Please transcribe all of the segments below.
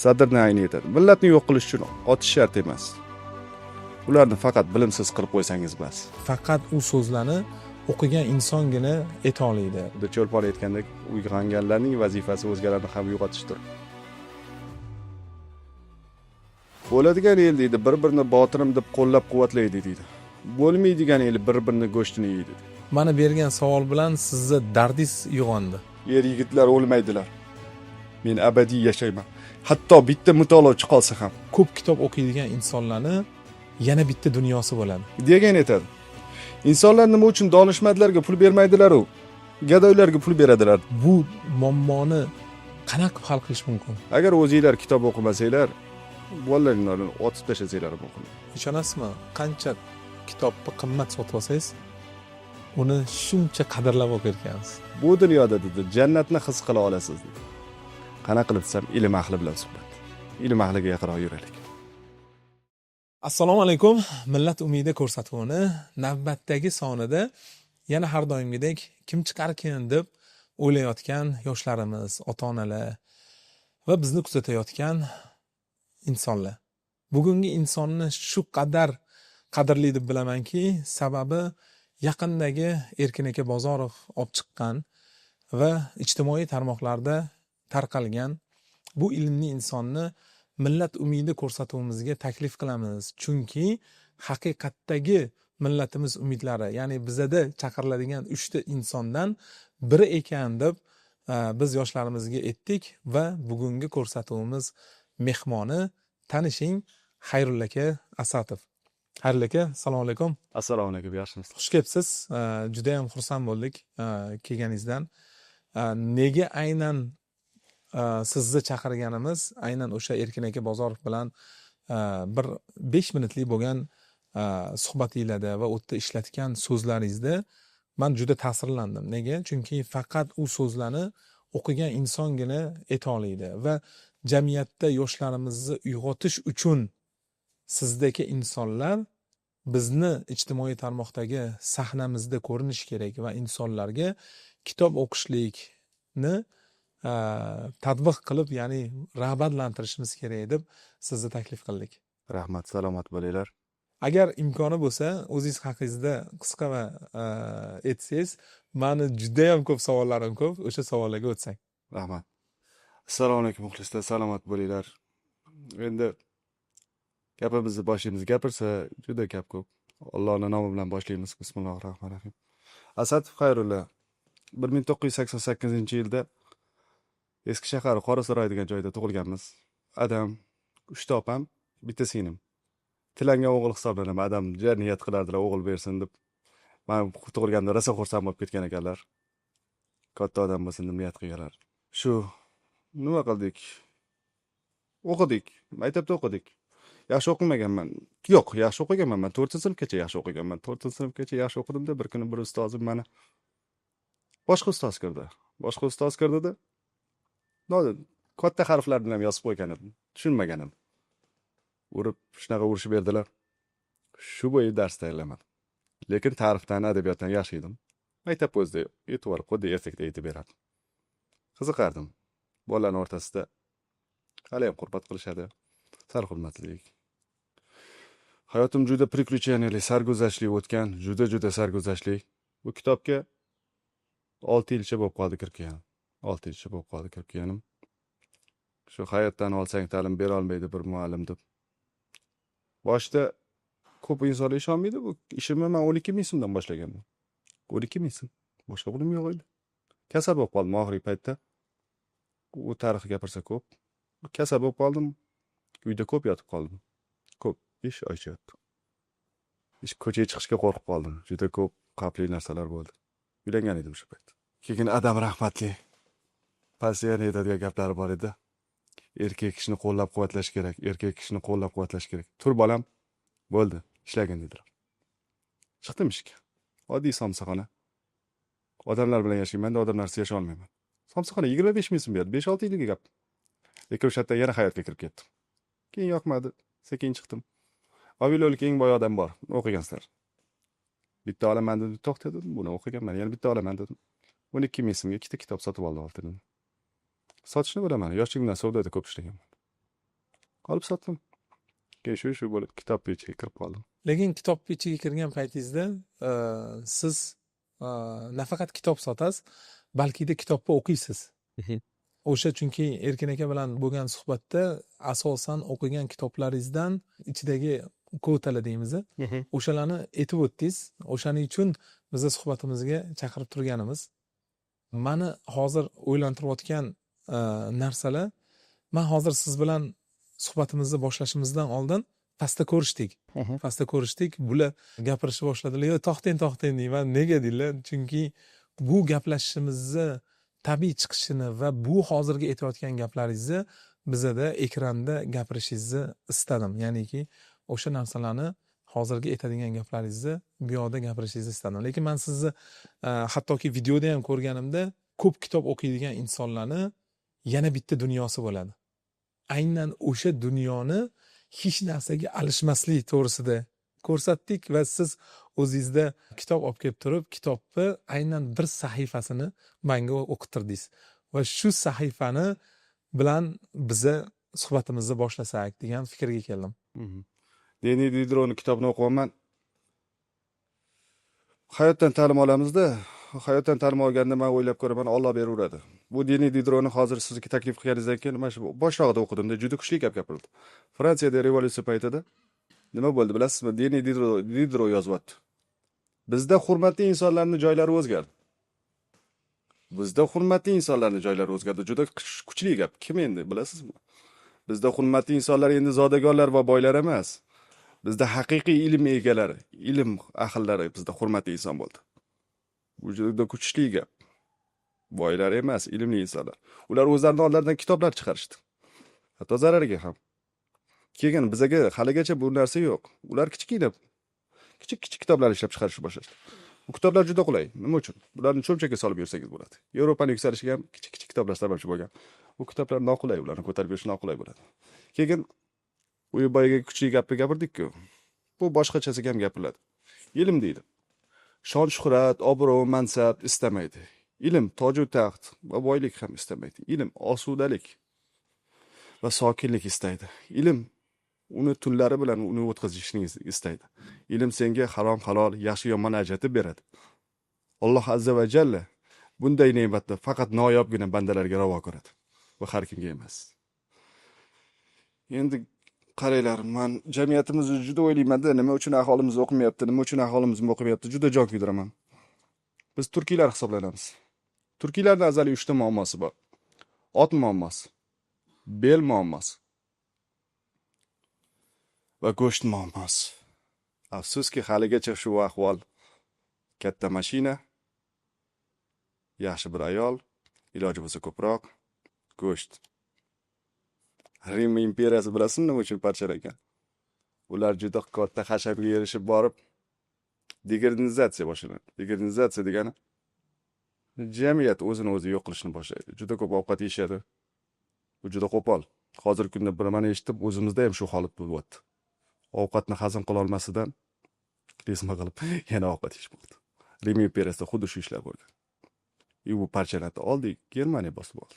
Sadrni ayni yetadi. Millatni yo'q qilish uchun otish shart emas. Ularni faqat bilimsiz qilib qo'ysangiz bas. Faqat u so'zlarni o'qigan insongina ayta oladi. Xuddi Cho'lpon aytgandek, uyg'onganlarning vazifasi o'zgalarni ham uyg'otishdir. Bo'ladigan el deydi, bir-birini botirim deb qo'llab-quvvatlaydi deydi. Bo'lmaydigan el bir-birini go'shtini yeydi. Mana bergan savol bilan sizni dardingiz uyg'ondi. Er yigitlar o'lmaydilar. Men abadiy yashayman. Hatto bitta mutolachi qolsa ham. Ko'p kitob o'qiydigan insonlarni yana bitta dunyosi bo'ladi. Degan aytadi. Insonlar nima uchun donishmandlarga pul bermaydilar-u, gadoylarga pul beradilar. Bu muammoni qanaqa qilib hal qilish mumkin? Agar o'zinglar kitob o'qimasanglar, bolalaringlarni otib tashlasanglar mumkin. Ishonasizmi? Qancha kitobni qimmat sotib olsangiz, uni shuncha qadrlab o'qirkansiz. Bu dunyoda dedi, jannatni his qila olasiz dedi. Qanaqa qilib desam, ilm ahli bilan suhbat. Ilm ahliga yaqinroq yuraylik. Assalomu alaykum. Millat umidi ko'rsatuvini navbatdagi sonida yana har doimgidek kim chiqarkin deb o'ylayotgan yoshlarimiz, ota-onalar va bizni kuzatayotgan insonlar. Bugungi insonni shu qadar qadrli deb bilamanki, sababi yaqindagi Erkin aka Bozorov olib chiqqan va ijtimoiy tarmoqlarda tarqalgan bu ilmli insonni Millat umidi ko'rsatuvimizga taklif qilamiz. Chunki haqiqatdagi millatimiz umidlari, ya'ni bizada chaqiriladigan 3 ta insondan biri ekan deb biz yoshlarimizga aytdik va bugungi ko'rsatuvimiz mehmoni tanishing Xayrulla aka Asatov. Xayrulla aka, assalomu alaykum. Assalomu alaykum, yaxshimisiz? Xush kelibsiz. Juda ham xursand bo'ldik kelganingizdan. Nega aynan sizni chaqirganimiz, aynan o'sha Erkin aka Bozorov bilan bir 5 minutlik bo'lgan suhbatinglarda va u yerda ishlatgan so'zlaringizda man juda ta'sirlandim. Nega? Chunki faqat u so'zlarni o'qigan insongina ayta oladi va jamiyatda yoshlarimizni uyg'otish uchun sizdagi insonlar bizni ijtimoiy tarmoqdagi sahnamizda ko'rinishi kerak va insonlarga kitob o'qishlikni tatbiq qilib, ya'ni rag'batlantirishimiz kerak deb sizni taklif qildik. Rahmat, salomat bo'linglar. Agar imkoni bo'lsa, o'zingiz haqingizda qisqa va aytsangiz, mani juda ham ko'p savollarim ko'p, o'sha savollarga o'tsak. Rahmat. Assalomu alaykum muxlislar, salomat bo'linglar. Endi gapimizni boshlaymiz. Gapirsa juda gap ko'p. Allohning nomi bilan boshlaymiz. Bismillahirrohmanirrohim. Asatov Xayrulla 1988-yilda Eski shahar Qorasaroy degan joyda tug'ilganmiz. Adam, 3 ta opam, bitta singlim. Tilangan o'g'il hisoblanaman. Adam juda niyat qilardilar o'g'il bersin deb. Men tug'ilganimda rosa xursand bo'lib ketgan ekanlar. Katta odam bo'lsin deb niyat qilganlar. Shu nima qildik? O'qidik. Maktabda o'qidik. Yaxshi o'qimaganman. Yo'q, yaxshi o'qiganman. Men 4-sinfgacha yaxshi o'qiganman. 4-sinfgacha yaxshi o'qidimda bir kuni bir ustozim meni boshqa ustoz kirdi. Boshqa ustoz kirdida katta harflar bilan yozib qo'ygan edim. Tushunmagan edim. Urib, shunaqa urishib berdilar. Shu bo'yi dars tayyorlamadim. Lekin tarixdan, adabiyotdan yaxshi edim. Maktab o'zida yetib olib, xuddi ertakda aytib berardim. Qiziqardim. Bolalarning o'rtasida hali ham hurmat qilishadi. Sal hurmatlik. Hayotim juda приключениялi, sarguzashtli o'tgan, juda-juda sarguzashtli. Bu kitobga 6 yilcha bo'lib qoldi kirib kelganim. 6 yilcha bo'lib qoldi kirib kelganim. Shu hayotdan olsang ta'lim bera olmaydi bir muallim deb. Boshida ko'p insonlar ishonmaydi. Bu ishimni men 12 ming so'mdan boshlaganman. 12 ming so'm. Boshqa pulim yo'q edi. Kasal bo'lib qoldim oxirgi paytda. U tarixi gapirsa ko'p. Kasal bo'lib qoldim. Uyda ko'p yotib qoldim. Ko'p 5 oycha yotdim. Ish ko'chaga chiqishga qo'rqib qoldim. Juda ko'p xavfli narsalar bo'ldi. Uylangan edim o'sha payt. Keyin adam rahmatli pasiyani aytadigan gaplari bor edi. Erkak kishini qo'llab-quvvatlash kerak, erkak kishini qo'llab-quvvatlash kerak. Tur bolam, bo'ldi, ishlagin dedilar. Chiqdim ishga. Oddiy somsaxona. Odamlar bilan yashayman-da, odamlarsiz yasha olmayman. Somsaxona 25 ming so'm berdi, 5-6 yillik gap. Lekin o'sha yerda yana hayotga kirib ketdim. Keyin yoqmadi, sekin chiqdim. Vavilovlik eng boy odam bor, o'qigansizlar. Bitta olaman dedim, to'xta dedim, buni o'qiganman, yana bitta olaman dedim. 12 ming so'mga 2 ta kitob sotib oldim oltinini. Sotishni bilaman, yoshligimdan savdoda ko'p ishlaganman. Olib sotdim. Keyin shu bo'lib kitob ichiga kirib qoldim. Lekin kitob ichiga kirgan paytingizda siz nafaqat kitob sotasiz, balkida kitobni o'qiysiz. O'sha chunki Erkin aka bilan bo'lgan suhbatda asosan o'qigan kitoblaringizdan ichidagi kvotalar deymiz, o'shalarni aytib o'tdingiz. O'shaning uchun biza suhbatimizga chaqirib turganimiz. Mani hozir o'ylantirayotgan narsalar, man hozir siz bilan suhbatimizni boshlashimizdan oldin pastda ko'rishdik. Pastda ko'rishdik, bular gapirishni boshladilar. Yo, to'xtang, to'xtang deyman. Nega deydilar? Chunki bu gaplashishimizni tabiiy chiqishini va bu hozirgi aytayotgan gaplaringizni bizada ekranda gapirishingizni istadim. Ya'niki o'sha narsalarni, hozirgi aytadigan gaplaringizni bu yoqda gapirishingizni istadim. Lekin man sizni hattoki videoda ham ko'rganimda, ko'p kitob o'qiydigan insonlarni yana bitta dunyosi bo'ladi. Aynan o'sha dunyoni hech narsaga alishmaslik to'g'risida ko'rsatdik va siz o'zingizda kitob olib kelib turib, kitobni aynan bir sahifasini manga o'qitirdingiz va shu sahifani bilan biza suhbatimizni boshlasak degan fikrga keldim. Deni Didroni kitobini o'qiyapman. Hayotdan ta'lim olamizda. Hayotdan ta'lim olganda man o'ylab ko'raman, Olloh beraveradi. Bu Deni Didroni hozir sizga taklif qilganingizdan keyin mana shu boshlog'ida o'qidimda, juda kuchli gap gapirildi. Fransiyada revolyutsiya paytida nima bo'ldi bilasizmi? Deni Didro yozyapti. Bizda hurmatli insonlarning joylari o'zgardi. Bizda hurmatli insonlarning joylari o'zgardi. Juda kuchli gap. Kim endi bilasizmi? Bizda hurmatli insonlar endi zodagonlar va boylar emas. Bizda haqiqiy ilm egalari, ilm ahllari bizda hurmatli inson bo'ldi. Bu juda kuchli gap. Boylar emas, ilmli insonlar. Ular o'zlarining oldlaridan kitoblar chiqarishdi. Hatto zarariga ham. Keyin bizaga haligacha bu narsa yo'q. Ular kichkina, kichik-kichik kitoblar ishlab chiqarishni boshlashdi. Bu kitoblar juda qulay. Nima uchun? Bularni cho'nchakka solib yursangiz bo'ladi. Yevropaning yuksalishiga ham kichik-kichik kitoblar sababchi bo'lgan. Bu kitoblar noqulay, ularni ko'tarib yurish noqulay bo'ladi. Keyin u boyagi kuchli gapni gapirdik-ku. Bu boshqachasiga ham gapiriladi. Ilm deydi. Shon shuhrat, obro', mansab istamaydi. Ilm toju taxt va boylik ham istamaydi. Ilm osudalik va sokinlik istaydi. Ilm uni tunlari bilan uni o'tkazishni istaydi. Ilm senga harom, halol, yaxshi, yomon ajratib beradi. Alloh azza va jalla bunday ne'matni faqat noyobgina bandalarga ravo ko'radi va har kimga emas. Endi qaranglar, man jamiyatimizni juda o'ylayman-da, nima uchun aholimiz o'qimayapti, nima uchun aholimiz o'qimayapti, juda jon kuydiraman. Biz turkiylar hisoblanamiz. Turkiylarda azaliy 3 ta muammosi bor. Ot muammosi, bel muammosi va go'sht muammosi. Afsuski, haligacha shu ahvol. Katta mashina, yaxshi bir ayol, iloji bo'lsa ko'proq go'sht. Rim imperiyasi bilasizmi nima uchun parchalangan? Ular juda katta hashamga erishib borib, degradatsiya boshlanadi. Degradatsiya degani jamiyat o'zini o'zi yo'q qilishni boshlaydi. Juda ko'p ovqat yeyishadi. Bu juda qo'pol. Hozirgi kunda bir nimani eshitib, o'zimizda ham shu holat bo'lyapti. Ovqatni hazm qila olmasidan klizma qilib yana ovqat yeyishmoqda. Rim imperiyasida xuddi shu ishlar bo'lgan. Bu parchalandi. Oldik, Germaniya bosib oldi.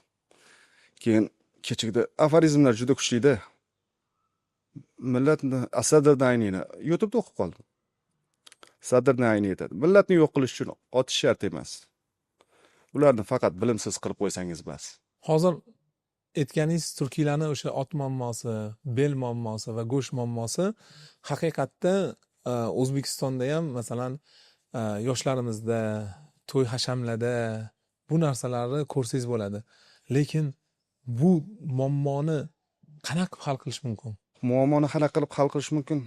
Keyin kechagida aforizmlar juda kuchlida. Millatni Sadrni Aynini YouTube'da o'qib qoldim. Sadrni Ayni aytadi. Millatni yo'q qilish uchun otish shart emas. Ularni faqat bilimsiz qilib qo'ysangiz bas. Hozir aytganingiz turkiylarni o'sha ot muammosi, bel muammosi va go'sht muammosi haqiqatda O'zbekistonda ham, masalan, yoshlarimizda, to'y hashamlarda bu narsalarni ko'rsangiz bo'ladi. Lekin bu muammoni qanaqa qilib hal qilish mumkin? Muammoni qanaqa qilib hal qilish mumkin?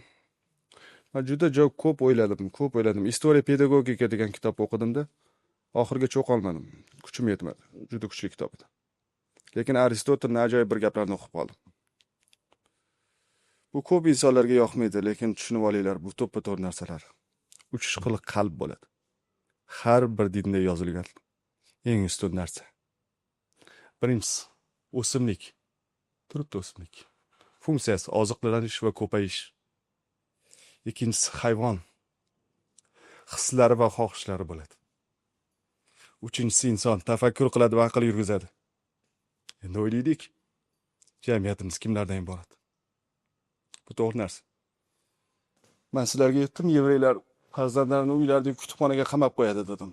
Man juda ko'p o'yladim, ko'p o'yladim. История педагогики degan kitob o'qidimda, oxirigacha o'qolmadim. Kuchim yetmadi. Juda kuchli kitob edi. Lekin Aristotelning ajoyib bir gaplarini o'qib qoldim. Bu ko'p insonlarga yoqmaydi, lekin tushunib olinglar, bu to'ppa-to'g'ri narsalar. 3 xil qalb bo'ladi. Har bir dinda yozilgan eng ustun narsa. Birinchisi o'simlik. Turibdi o'simlik. Funksiyasi oziqlanish va ko'payish. Ikkinchisi hayvon. Hislari va xohishlari bo'ladi. Uchinchisi inson tafakkur qiladi va aql yurgizadi. Endi o'ylaylik, jamiyatimiz kimlardan iborat? Bu to'g'ri narsa. Man sizlarga aytdim, yevreylar farzandlarini uylaridagi kutubxonaga qamab qo'yadi dedim.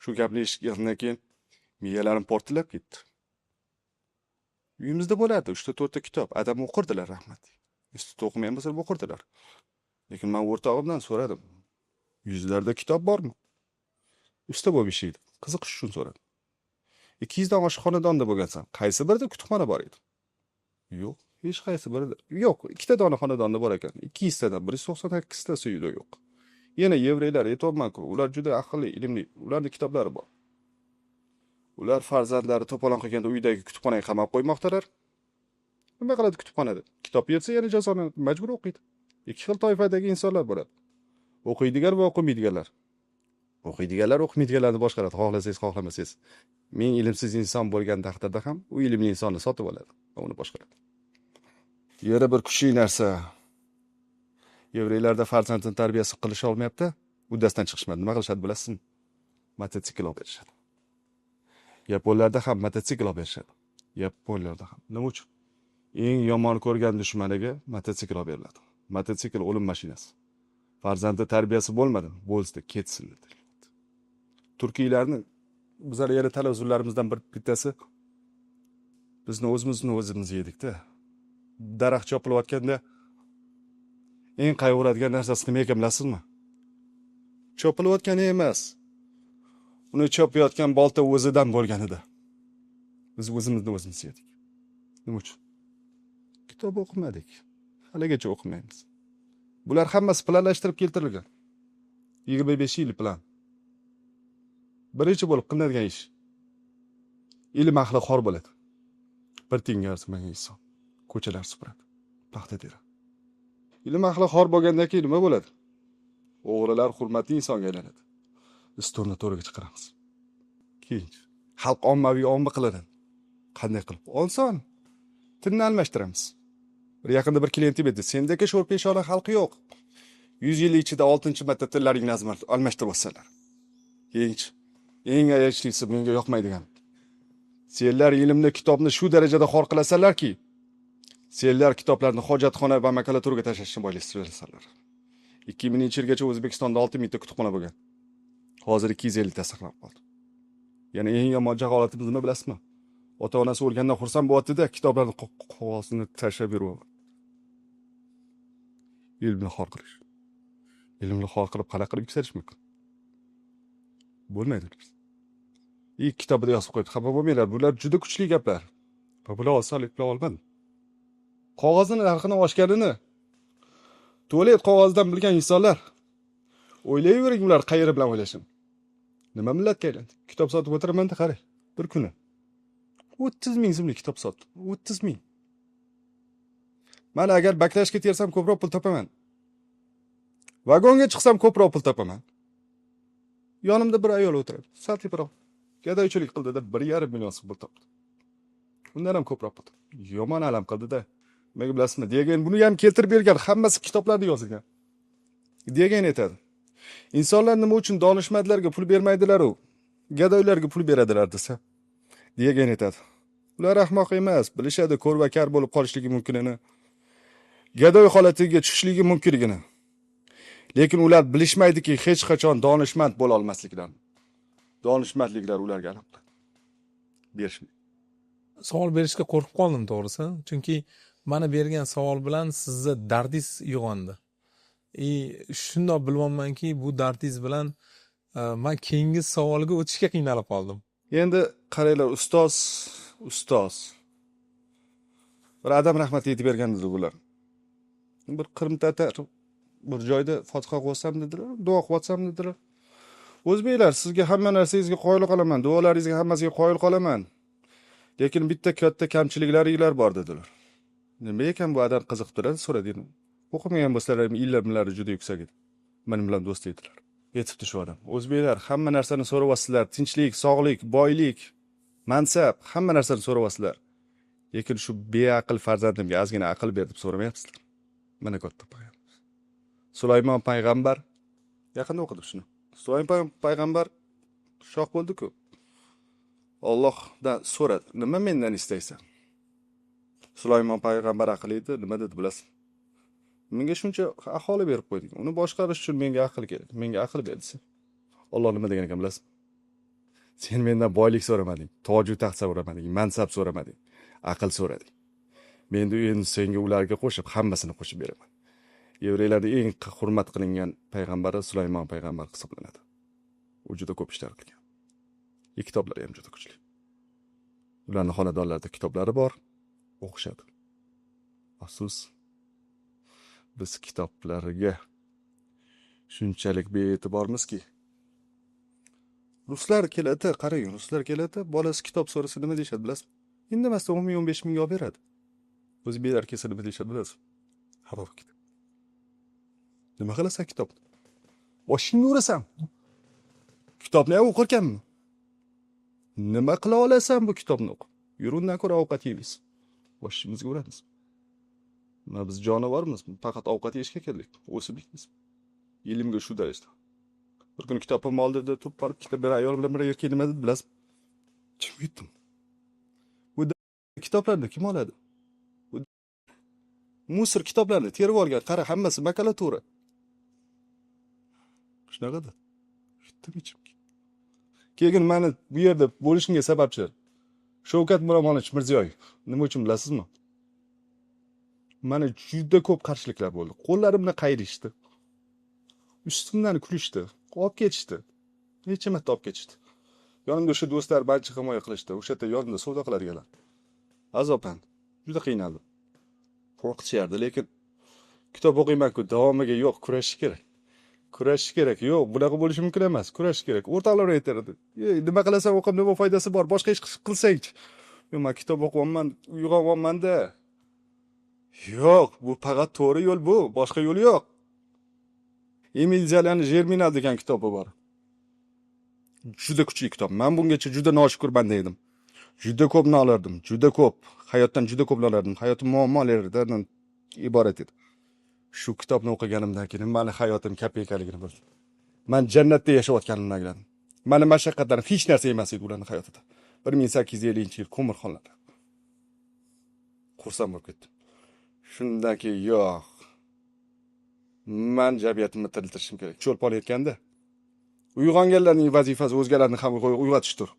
Shu gapni eshitgandan keyin miyalarim portlab ketdi. Uyimizda bo'lardi 3 ta 4 ta kitob. Adam o'qirdilar, rahmat. Institutda o'qimagan bo'lsalar o'qirdilar. Lekin men o'rtog'imdan so'radim. Yuzlarda kitob bormi? Usta bo'lib ishlaydi. Qiziqish uchun so'radim. 200 dan oshiq xonadonda bo'lgansan. Qaysi birida kutubxona bor edi? Yo'q, hech qaysi birida. Yo'q, ikkita dona xonadonda bor ekan. 200 tadan 198 tasi uyda yo'q. Yana yevreylar aytyapman-ku, ular juda aqlli, ilmli, ularning kitoblari bor. Ular farzandlari to'polon qilganda uydagi kutubxonaga qamab qo'ymoqdalar. Nima qiladi kutubxonada? Kitob yetsa yana jazoni majbur o'qiydi. Ikki xil toifadagi insonlar bo'ladi. O'qiydigan va o'qimaydiganlar. O'qiydiganlar o'qimaydiganlarni boshqaradi, xohlasangiz, xohlamasangiz. Ming ilmsiz inson bo'lgan taqdirda ham u ilmli insonni sotib oladi va uni boshqaradi. Yana bir kuchli narsa. Yevreylarda farzandini tarbiyasi qilisha olmayapti, uddasidan chiqishmadi. Nima qilishadi bilasizmi? Mototsikl olib berishadi. Yaponlarda ham mototsikl olib berishadi. Yaponlarda ham. Nima uchun? Eng yomon ko'rgan dushmaniga mototsikl olib beriladi. Mototsikl o'lim mashinasi. Farzandi tarbiyasi bo'lmadi, bo'lsa ketsin dedi. Turkiylarni bizlar yana talazzularimizdan bir bittasi bizni o'zimizni o'zimiz yedikda. Daraxt chopilayotganda eng qayg'uradigan narsasi nima ekan bilasizmi? Chopilayotgani emas. Uni chopayotgan bolta o'zidan bo'lganida. Biz o'zimizni o'zimiz yedik. Nima uchun? Kitob o'qimadik. Haligacha o'qimaymiz. Bular hammasi planlashtirib keltirilgan. 25 yil plan. Birinchi bo'lib qilinadigan ish. Ilm ahli xor bo'ladi. Bir tiyinga arzimagan inson ko'chalar supuradi, paxta teradi. Ilm ahli xor bo'lgandan keyin nima bo'ladi? O'g'rilar hurmatli insonga aylanadi. Stolni to'riga chiqaramiz. Keyin xalq ommaviy omma qilinadi. Qanday qilib? Oson. Tilni almashtiramiz. Bir yaqinda bir klientim aytdi, sendagi sho'r peshona xalqi yo'q. 100 yil ichida 6-marta tillaringni almashtirib olsalar. Keyinchi eng ayanchlisi menga yoqmaydigan. Senlar ilmni, kitobni shu darajada xor qilasanlarki, senlar kitoblarni hojatxona va makulaturga tashlashni boylashtirsanlar. 2000-yilgacha O'zbekistonda 6000 ta kutubxona bo'lgan. Hozir 250 ta saqlanib qoldi. Yana eng yomon jaholatimiz nima bilasizmi? Ota-onasi o'lgandan xursand bo'lyapti-da, kitoblarni qog'ozini tashlab beryapti. Ilmni xor qilish. Ilmni xor qilib qanaqa qilib yuksalish mumkin? Bo'lmaydi. İlk kitobida yozib qo'yibdi. Xafa bo'lmanglar, bular juda kuchli gaplar. Va bular osonlik bilan olmadi. Qog'ozni narxini oshganini tualet qog'ozidan bilgan insonlar o'ylayvering ular qayeri bilan o'ylashini. Nima millatga aylandi? Kitob sotib o'tiraman-da, qarang, bir kuni 30 ming so'mlik kitob sotdim. 30 ming. Men agar baklashga tersam ko'proq pul topaman. Vagonga chiqsam ko'proq pul topaman. Yonimda bir ayol o'tiradi. Sal teparoq. Gadoychilik qildi-da 1,5 million so'm pul topdi. Undan ham ko'proq pul topdi. Yomon alam qildi-da. Nimaga bilasizmi? Degan buni ham keltirib bergan, hammasi kitoblarda yozilgan. Degan aytadi. Insonlar nima uchun donishmandlarga pul bermaydilar-u, gadoylarga pul beradilar desa, degan aytadi. Ular ahmoq emas, bilishadi ko'r va kar bo'lib qolishligi mumkinini, gadoy holatiga tushishligi mumkinligini. Lekin ular bilishmaydiki, hech qachon donishmand bo'la olmasliklarini. Donishmandliklar ularga alam qiladi. Berishmaydi. Savol berishga qo'rqib qoldim to'g'risi, chunki mana bergan savol bilan sizni dardingiz uyg'ondi. Shundoq bilyapmanki, bu dardingiz bilan man keyingi savolga o'tishga qiynalib qoldim. Endi qaranglar, ustoz. Bir adam rahmat aytib bergan dedi bular. Bir Qrim tatar bir joyda fotiha o'qisam dedilar, duo qilyapsam dedilar. O'zbeklar, sizga hamma narsangizga qoyil qolaman, duolaringizga hammasiga qoyil qolaman. Lekin bitta katta kamchiliklaringlar bor dedilar. Nima ekan bu adam qiziqib turadi, so'radi. O'qimagan bo'lsalar ham ilmlari juda yuksak edi. Mening bilan do'st edilar. Yetibdi shu odam. O'zbeklar hamma narsani so'rayapsizlar, tinchlik, sog'lik, boylik, mansab, hamma narsani so'rayapsizlar. Lekin shu beaql farzandimga ozgina aql ber deb so'ramayapsizlar. Mana katta payg'ambar. Sulaymon payg'ambar yaqinda o'qidim shuni. Sulaymon payg'ambar shoh bo'ldi-ku. Allohdan so'radi, nima mendan istaysan? Sulaymon payg'ambar aqlli edi, nima dedi bilasizmi? Menga shuncha aholi berib qo'yding. Uni boshqarish uchun menga aql kerak. Menga aql ber desa. Alloh nima degan ekan bilasizmi? Sen mendan boylik so'ramading, toju taxt so'ramading, mansab so'ramading, aql so'rading. Men endi senga ularga qo'shib hammasini qo'shib beraman. Yevreylarda eng hurmat qilingan payg'ambari Sulaymon payg'ambar hisoblanadi. U juda ko'p ishlar qilgan. Kitoblari ham juda kuchli. Ularning xonadonlarida kitoblari bor, o'qishadi. Afsus, biz kitoblarga shunchalik bee'tibormizki. Ruslar keladi, qarang, ruslar keladi, bolasi kitob so'rasa nima deyishadi bilasizmi? Indamasdan 10 ming, 15 mingga olib beradi. O'zbeklar kelsa nima deyishadi bilasizmi? Xafa bo'lib ketadi. Nima qilasan kitobni? Boshingni urasan. Kitobni ham o'qirkanmi? Nima qila olasan bu kitobni o'qib? Yur, undan ko'ra ovqat yeymiz. Boshimizga uramiz. Nima, biz jonivormiz, faqat ovqat yeyishga keldik, o'simlikmiz. Ilmga shu darajada. Bir kuni kitobim oldida turib qolib, kitob bir ayol bilan bir erkak nima dedi bilasizmi? Jim ketdim. Bu kitoblarni kim oladi? Bu мусор kitoblarni terib olgan, qara, hammasi makulatura. Shunaqada. Yutdim ichimga. Keyin mani bu yerda bo'lishimga sababchi Shavkat Miromonovich Mirziyoyev. Nima uchun bilasizmi? Mani juda ko'p qarshiliklar bo'ldi. Qo'llarimni qayirishdi. Ustimdan kulishdi, olib ketishdi. Necha marta olib ketishdi. Yonimda o'sha do'stlar barcha himoya qilishdi. O'sha yerda yonimda savdo qiladiganlar. Azoblan. Juda qiynaldim. Qo'rqitishardi, lekin kitob o'qiyman-ku, davomiga yo'q, kurashish kerak. Kurashish kerak. Yo'q, bunaqa bo'lishi mumkin emas. Kurashish kerak. O'rtoqlar aytardi. "Ey, nima qilasan o'qib, nima foydasi bor? Boshqa ish qilsangchi." Yo'q, men kitob o'qiyapman, uyg'onyapman-da. Yo'q, bu faqat to'g'ri yo'l bu, boshqa yo'l yo'q. Emil Zolani Germinal degan kitobi bor. Juda kuchli kitob. Men bungacha juda noshukur banda edim. Juda ko'p nolardim, juda ko'p. Hayotdan juda ko'p nolardim. Hayotim muammolardan iborat edi. Shu kitobni o'qiganimdan keyin mani hayotim kopeykaligini bildim. Man jannatda yashayotganimni angladim. Mani mashaqqatlarim hech narsa emas edi ularning hayotida. 1850-yil ko'mirxonlarda. Xursand bo'lib ketdim. Shundan keyin yo'q. Man jamiyatimni tiriltirishim kerak. Cho'lpon aytganda, uyg'onganlarning vazifasi o'zgalarni ham uyg'otishdir.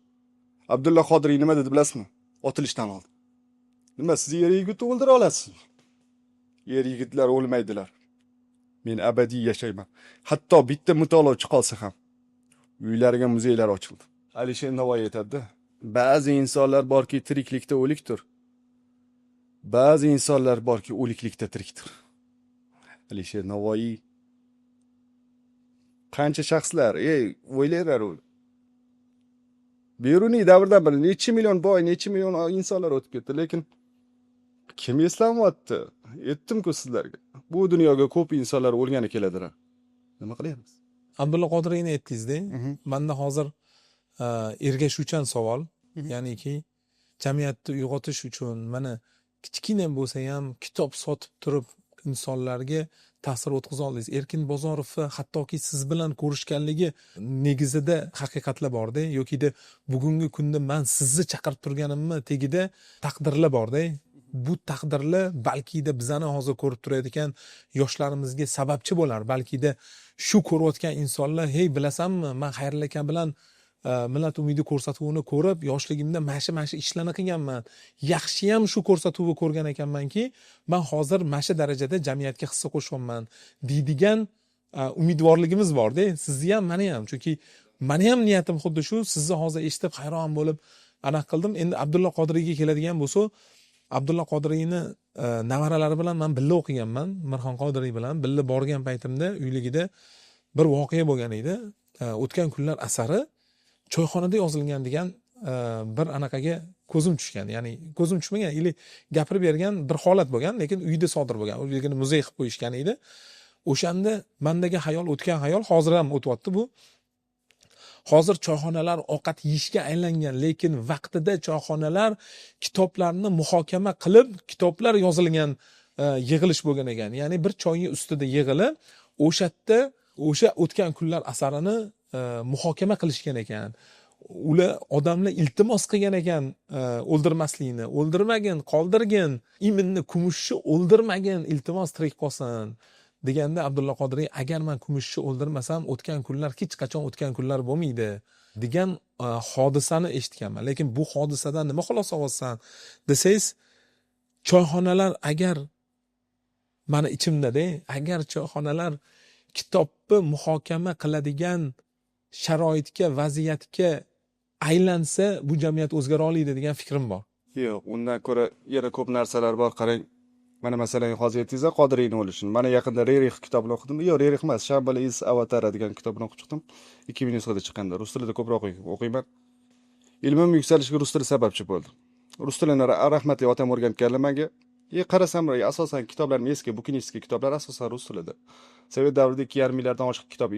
Abdulla Qodiriy nima dedi bilasizmi? Otilishdan oldin. Nima, siz er yigitni o'ldira olasizmi? Er yigitlar o'lmaydilar. Men abadiy yashayman. Hatto bitta mutolachi qolsa ham. Uylariga muzeylar ochildi. Alisher Navoiy aytadi-da, ba'zi insonlar borki tiriklikda o'likdir. Ba'zi insonlar borki o'liklikda tirikdir. Alisher Navoiy. Qancha shaxslar, ey, o'ylaylar u. Beruniy davrdan beri necha million boy, necha million insonlar o'tib ketdi, lekin kim eslamayapti? Aytdim-ku sizlarga. Bu dunyoga ko'p insonlar o'lgani keladilar. Nima qilyapmiz? Abdulla Qodiriyni aytdingizda, manda hozir ergashuvchan savol, ya'niki jamiyatni uyg'otish uchun mana kichkina bo'lsa ham kitob sotib turib insonlarga ta'sir o'tkaza oldingiz. Erkin Bozorovni hattoki siz bilan ko'rishganligi negizida haqiqatlar borda, yokida bugungi kunda man sizni chaqirib turganimni tagida taqdirlar borda. Bu taqdirlar balkida bizani hozir ko'rib turayotgan yoshlarimizga sababchi bo'lar. Balkida shu ko'rayotgan insonlar, hey, bilasanmi, man Xayrilla aka bilan Millat umidi ko'rsatuvini ko'rib yoshligimda mana shu ishlarni qilganman, yaxshiyam shu ko'rsatuvni ko'rgan ekanmanki, man hozir mana shu darajada jamiyatga hissa qo'shyapman deydigan umidvorligimiz borda. Sizni ham, mani ham, chunki mani ham niyatim xuddi shu. Sizni hozir eshitib hayron bo'lib anaqa qildim. Endi Abdulla Qodiriyga keladigan bo'lsa, Abdulla Qodiriyni nevaralari bilan man birga o'qiganman, Mirxon Qodiriy bilan birga borgan paytimda uyligida bir voqea bo'lgan edi. O'tgan kunlar asari choyxonada yozilgan degan bir anaqaga ko'zim tushgan, ya'ni ko'zim tushmagan, или gapirib bergan bir holat bo'lgan, lekin uyda sodir bo'lgan, u yerga muzey qilib qo'yishgan edi. O'shanda mandagi xayol, o'tgan xayol hozir ham o'tyapti bu. Hozir choyxonalar ovqat yeyishga aylangan, lekin vaqtida choyxonalar kitoblarni muhokama qilib, kitoblar yozilgan yig'ilish bo'lgan ekan. Ya'ni bir choyning ustida yig'ilib, o'sha yerda o'sha o'tgan kunlar asarini muhokama qilishgan ekan. Ular, odamlar iltimos qilgan ekan o'ldirmaslikni: "O'ldirmagin, qoldirgin, именно Kumushni o'ldirmagin, iltimos, tirik qolsin", deganda Abdulla Qodiriy: "Agar man Kumushni o'ldirmasam, o'tgan kunlar hech qachon o'tgan kunlar bo'lmaydi", degan hodisani eshitganman. Lekin bu hodisadan nima xulosa olasan desangiz, choyxonalar agar, mani ichimdada, agar choyxonalar kitobni muhokama qiladigan sharoitga, vaziyatga aylansa, bu jamiyat o'zgara oladi degan fikrim bor. Yo'q, undan ko'ra yana ko'p narsalar bor. Qarang, mana masalan, hozir aytdingiz Qodiriyni o'lishini. Mana yaqinda Rerix kitobini o'qidim. Yo'q, Rerix emas, "Shambala из Avatara" degan kitobini o'qib chiqdim. 2000 nusxada chiqqanda. Rus tilida ko'proq o'qiyman. Ilmim yuksalishiga rus tili sababchi bo'ldi. Rus tilini rahmatli otam o'rgatganlar menga. E, qarasam, asosan kitoblarim eski, букинистский kitoblar asosan rus tilida. Sovet davrida 2,5 milliarddan oshiq kitob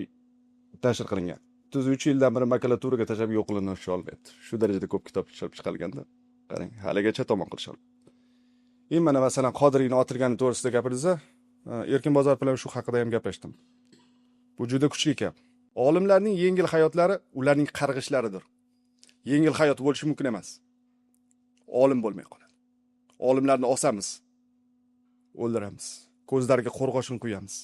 nashr qilingan. 33 yildan beri makulaturaga tashlab yo'q qilinishi olmayapti. Shu darajada ko'p kitob ishlab chiqarilganda. Qarang, haligacha tomon qilishyapti. E, mana masalan, Qodiriyni otilgani to'g'risida gapirdingiz, Erkin Bozorov bilan shu haqida ham gaplashdim. Bu juda kuchli gap. Olimlarning yengil hayotlari ularning qarg'ishlaridir. Yengil hayot bo'lishi mumkin emas. Olim bo'lmay qoladi. Olimlarni osamiz, o'ldiramiz, ko'zlariga qo'rg'oshin quyamiz.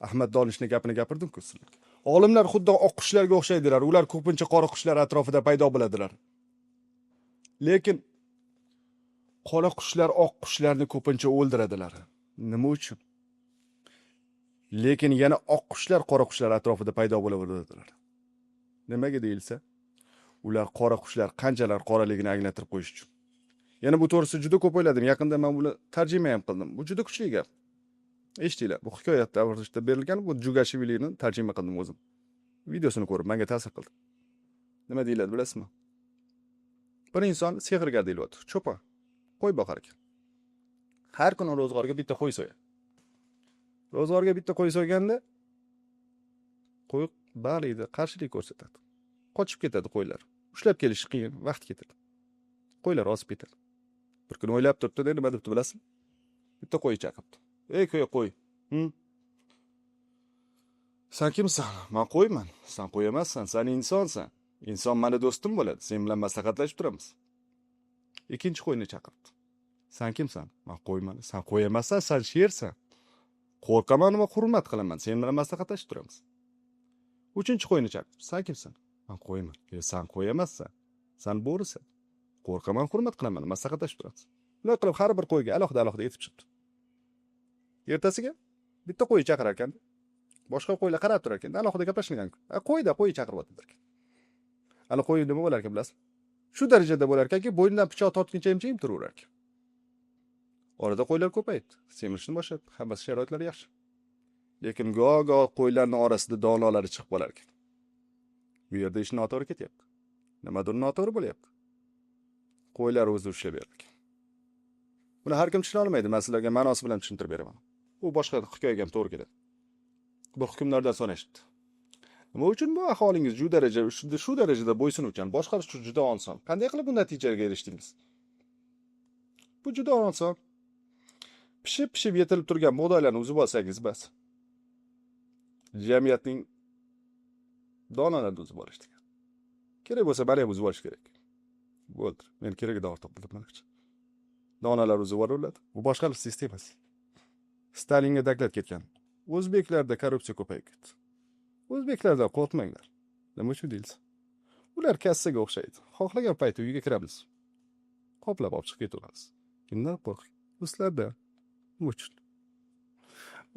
Ahmad Donishni gapini gapirdim-ku sizlarga. Olimlar xuddi oq qushlarga o'xshaydilar. Ular ko'pincha qora qushlar atrofida paydo bo'ladilar. Lekin qora qushlar oq qushlarni ko'pincha o'ldiradilar. Nima uchun? Lekin yana oq qushlar qora qushlar atrofida paydo bo'laveradilar. Nimaga deyilsa, ular qora qushlar qanchalar qoraligini anglatirib qo'yish uchun. Yana bu to'g'risida juda ko'p o'yladim. Yaqinda men buni tarjima ham qildim. Bu juda kuchli gap. Eshitinglar, bu hikoyat tarzida berilgan, bu Jugashvilini tarjima qildim o'zim. Videosini ko'rib menga ta'sir qildi. Nima deyiladi bilasizmi? Bir inson sehrgar deyilyapti, cho'pon. Qo'y boqar ekan. Har kuni ro'zg'orga bitta qo'y so'yadi. Ro'zg'orga bitta qo'y so'yganda qo'y baliqda qarshilik ko'rsatadi. Qochib ketadi qo'ylar. Ushlab kelishi qiyin, vaqt ketadi. Qo'ylar ozib ketadi. Bir kuni o'ylab turibdi, nima debdi bilasizmi? Bitta qo'y chaqibdi. "Ey qo'y, qo'y. Sen kimsan? Men qo'yman. Sen qo'y emassan, sen insonsan. Inson meni do'stim bo'ladi. Sen bilan maslahatlashib turamiz." Ikkinchi qo'yni chaqirdi. "Sen kimsan? Men qo'yman. Sen qo'y emassan, sen shersan. Qo'rqaman va hurmat qilaman. Sen bilan maslahatlashib turamiz." Uchinchi qo'yni chaqirdi. "Sen kimsan? Men qo'yman." "E, sen qo'y emassan. Sen bo'risan. Qo'rqaman, hurmat qilaman, maslahatlashib turamiz." Bunday qilib har bir qo'yga alohida-alohida aytib chiqdi. Ertasiga bitta qo'y chaqirar ekan. Boshqa qo'ylar qarab turar ekan. Alohida gaplashmagan. Qo'yda qo'y chaqiryapti ekan. Ana qo'y nima bo'lar ekan bilasizmi? Shu darajada bo'lar ekanki, bo'ynidan pichoq tortguncha jim turaverar ekan. Orada qo'ylar ko'payibdi, semirishni boshladi, hammasi sharoitlari yaxshi. Lekin goh-goh qo'ylarning orasida donolari chiqib qolar ekan. Bu yerda ish noto'g'ri ketyapti. Nimadir noto'g'ri bo'lyapti. Qo'ylar o'zi ushlab berar ekan. Buni har kim tushuna olmaydi, men sizlarga ma'nosi bilan tushuntirib beraman. U boshqa hikoyaga ham to'g'ri keladi. Bu hukmdordan so'rashibdi. Nima uchun bu aholingiz shu darajada bo'ysunuvchan, boshqarish uchun juda oson? Qanday qilib bu natijaga erishdingiz? Bu juda oson. Pishib-pishib yetilib turgan bug'doylarni uzib olsangiz bas. Jamiyatning donalarini uzib olish degan. Kerak bo'lsa, mani ham uzib olish kerak. Bo'ldi. Men keragidan ortiq bildim manimcha. Donalar uzib yuboriladi. Bu boshqarish sistemasi. Stalinga доклад ketgan. O'zbeklarda korrupsiya ko'payib ketdi. O'zbeklardan qo'rqmanglar. Nima uchun deyilsa? Ular kassaga o'xshaydi. Xohlagan payti uyga kiramiz. Qoplab olib chiqib ketaveramiz. Kimdan qo'rq? Ruslardan. Nima uchun?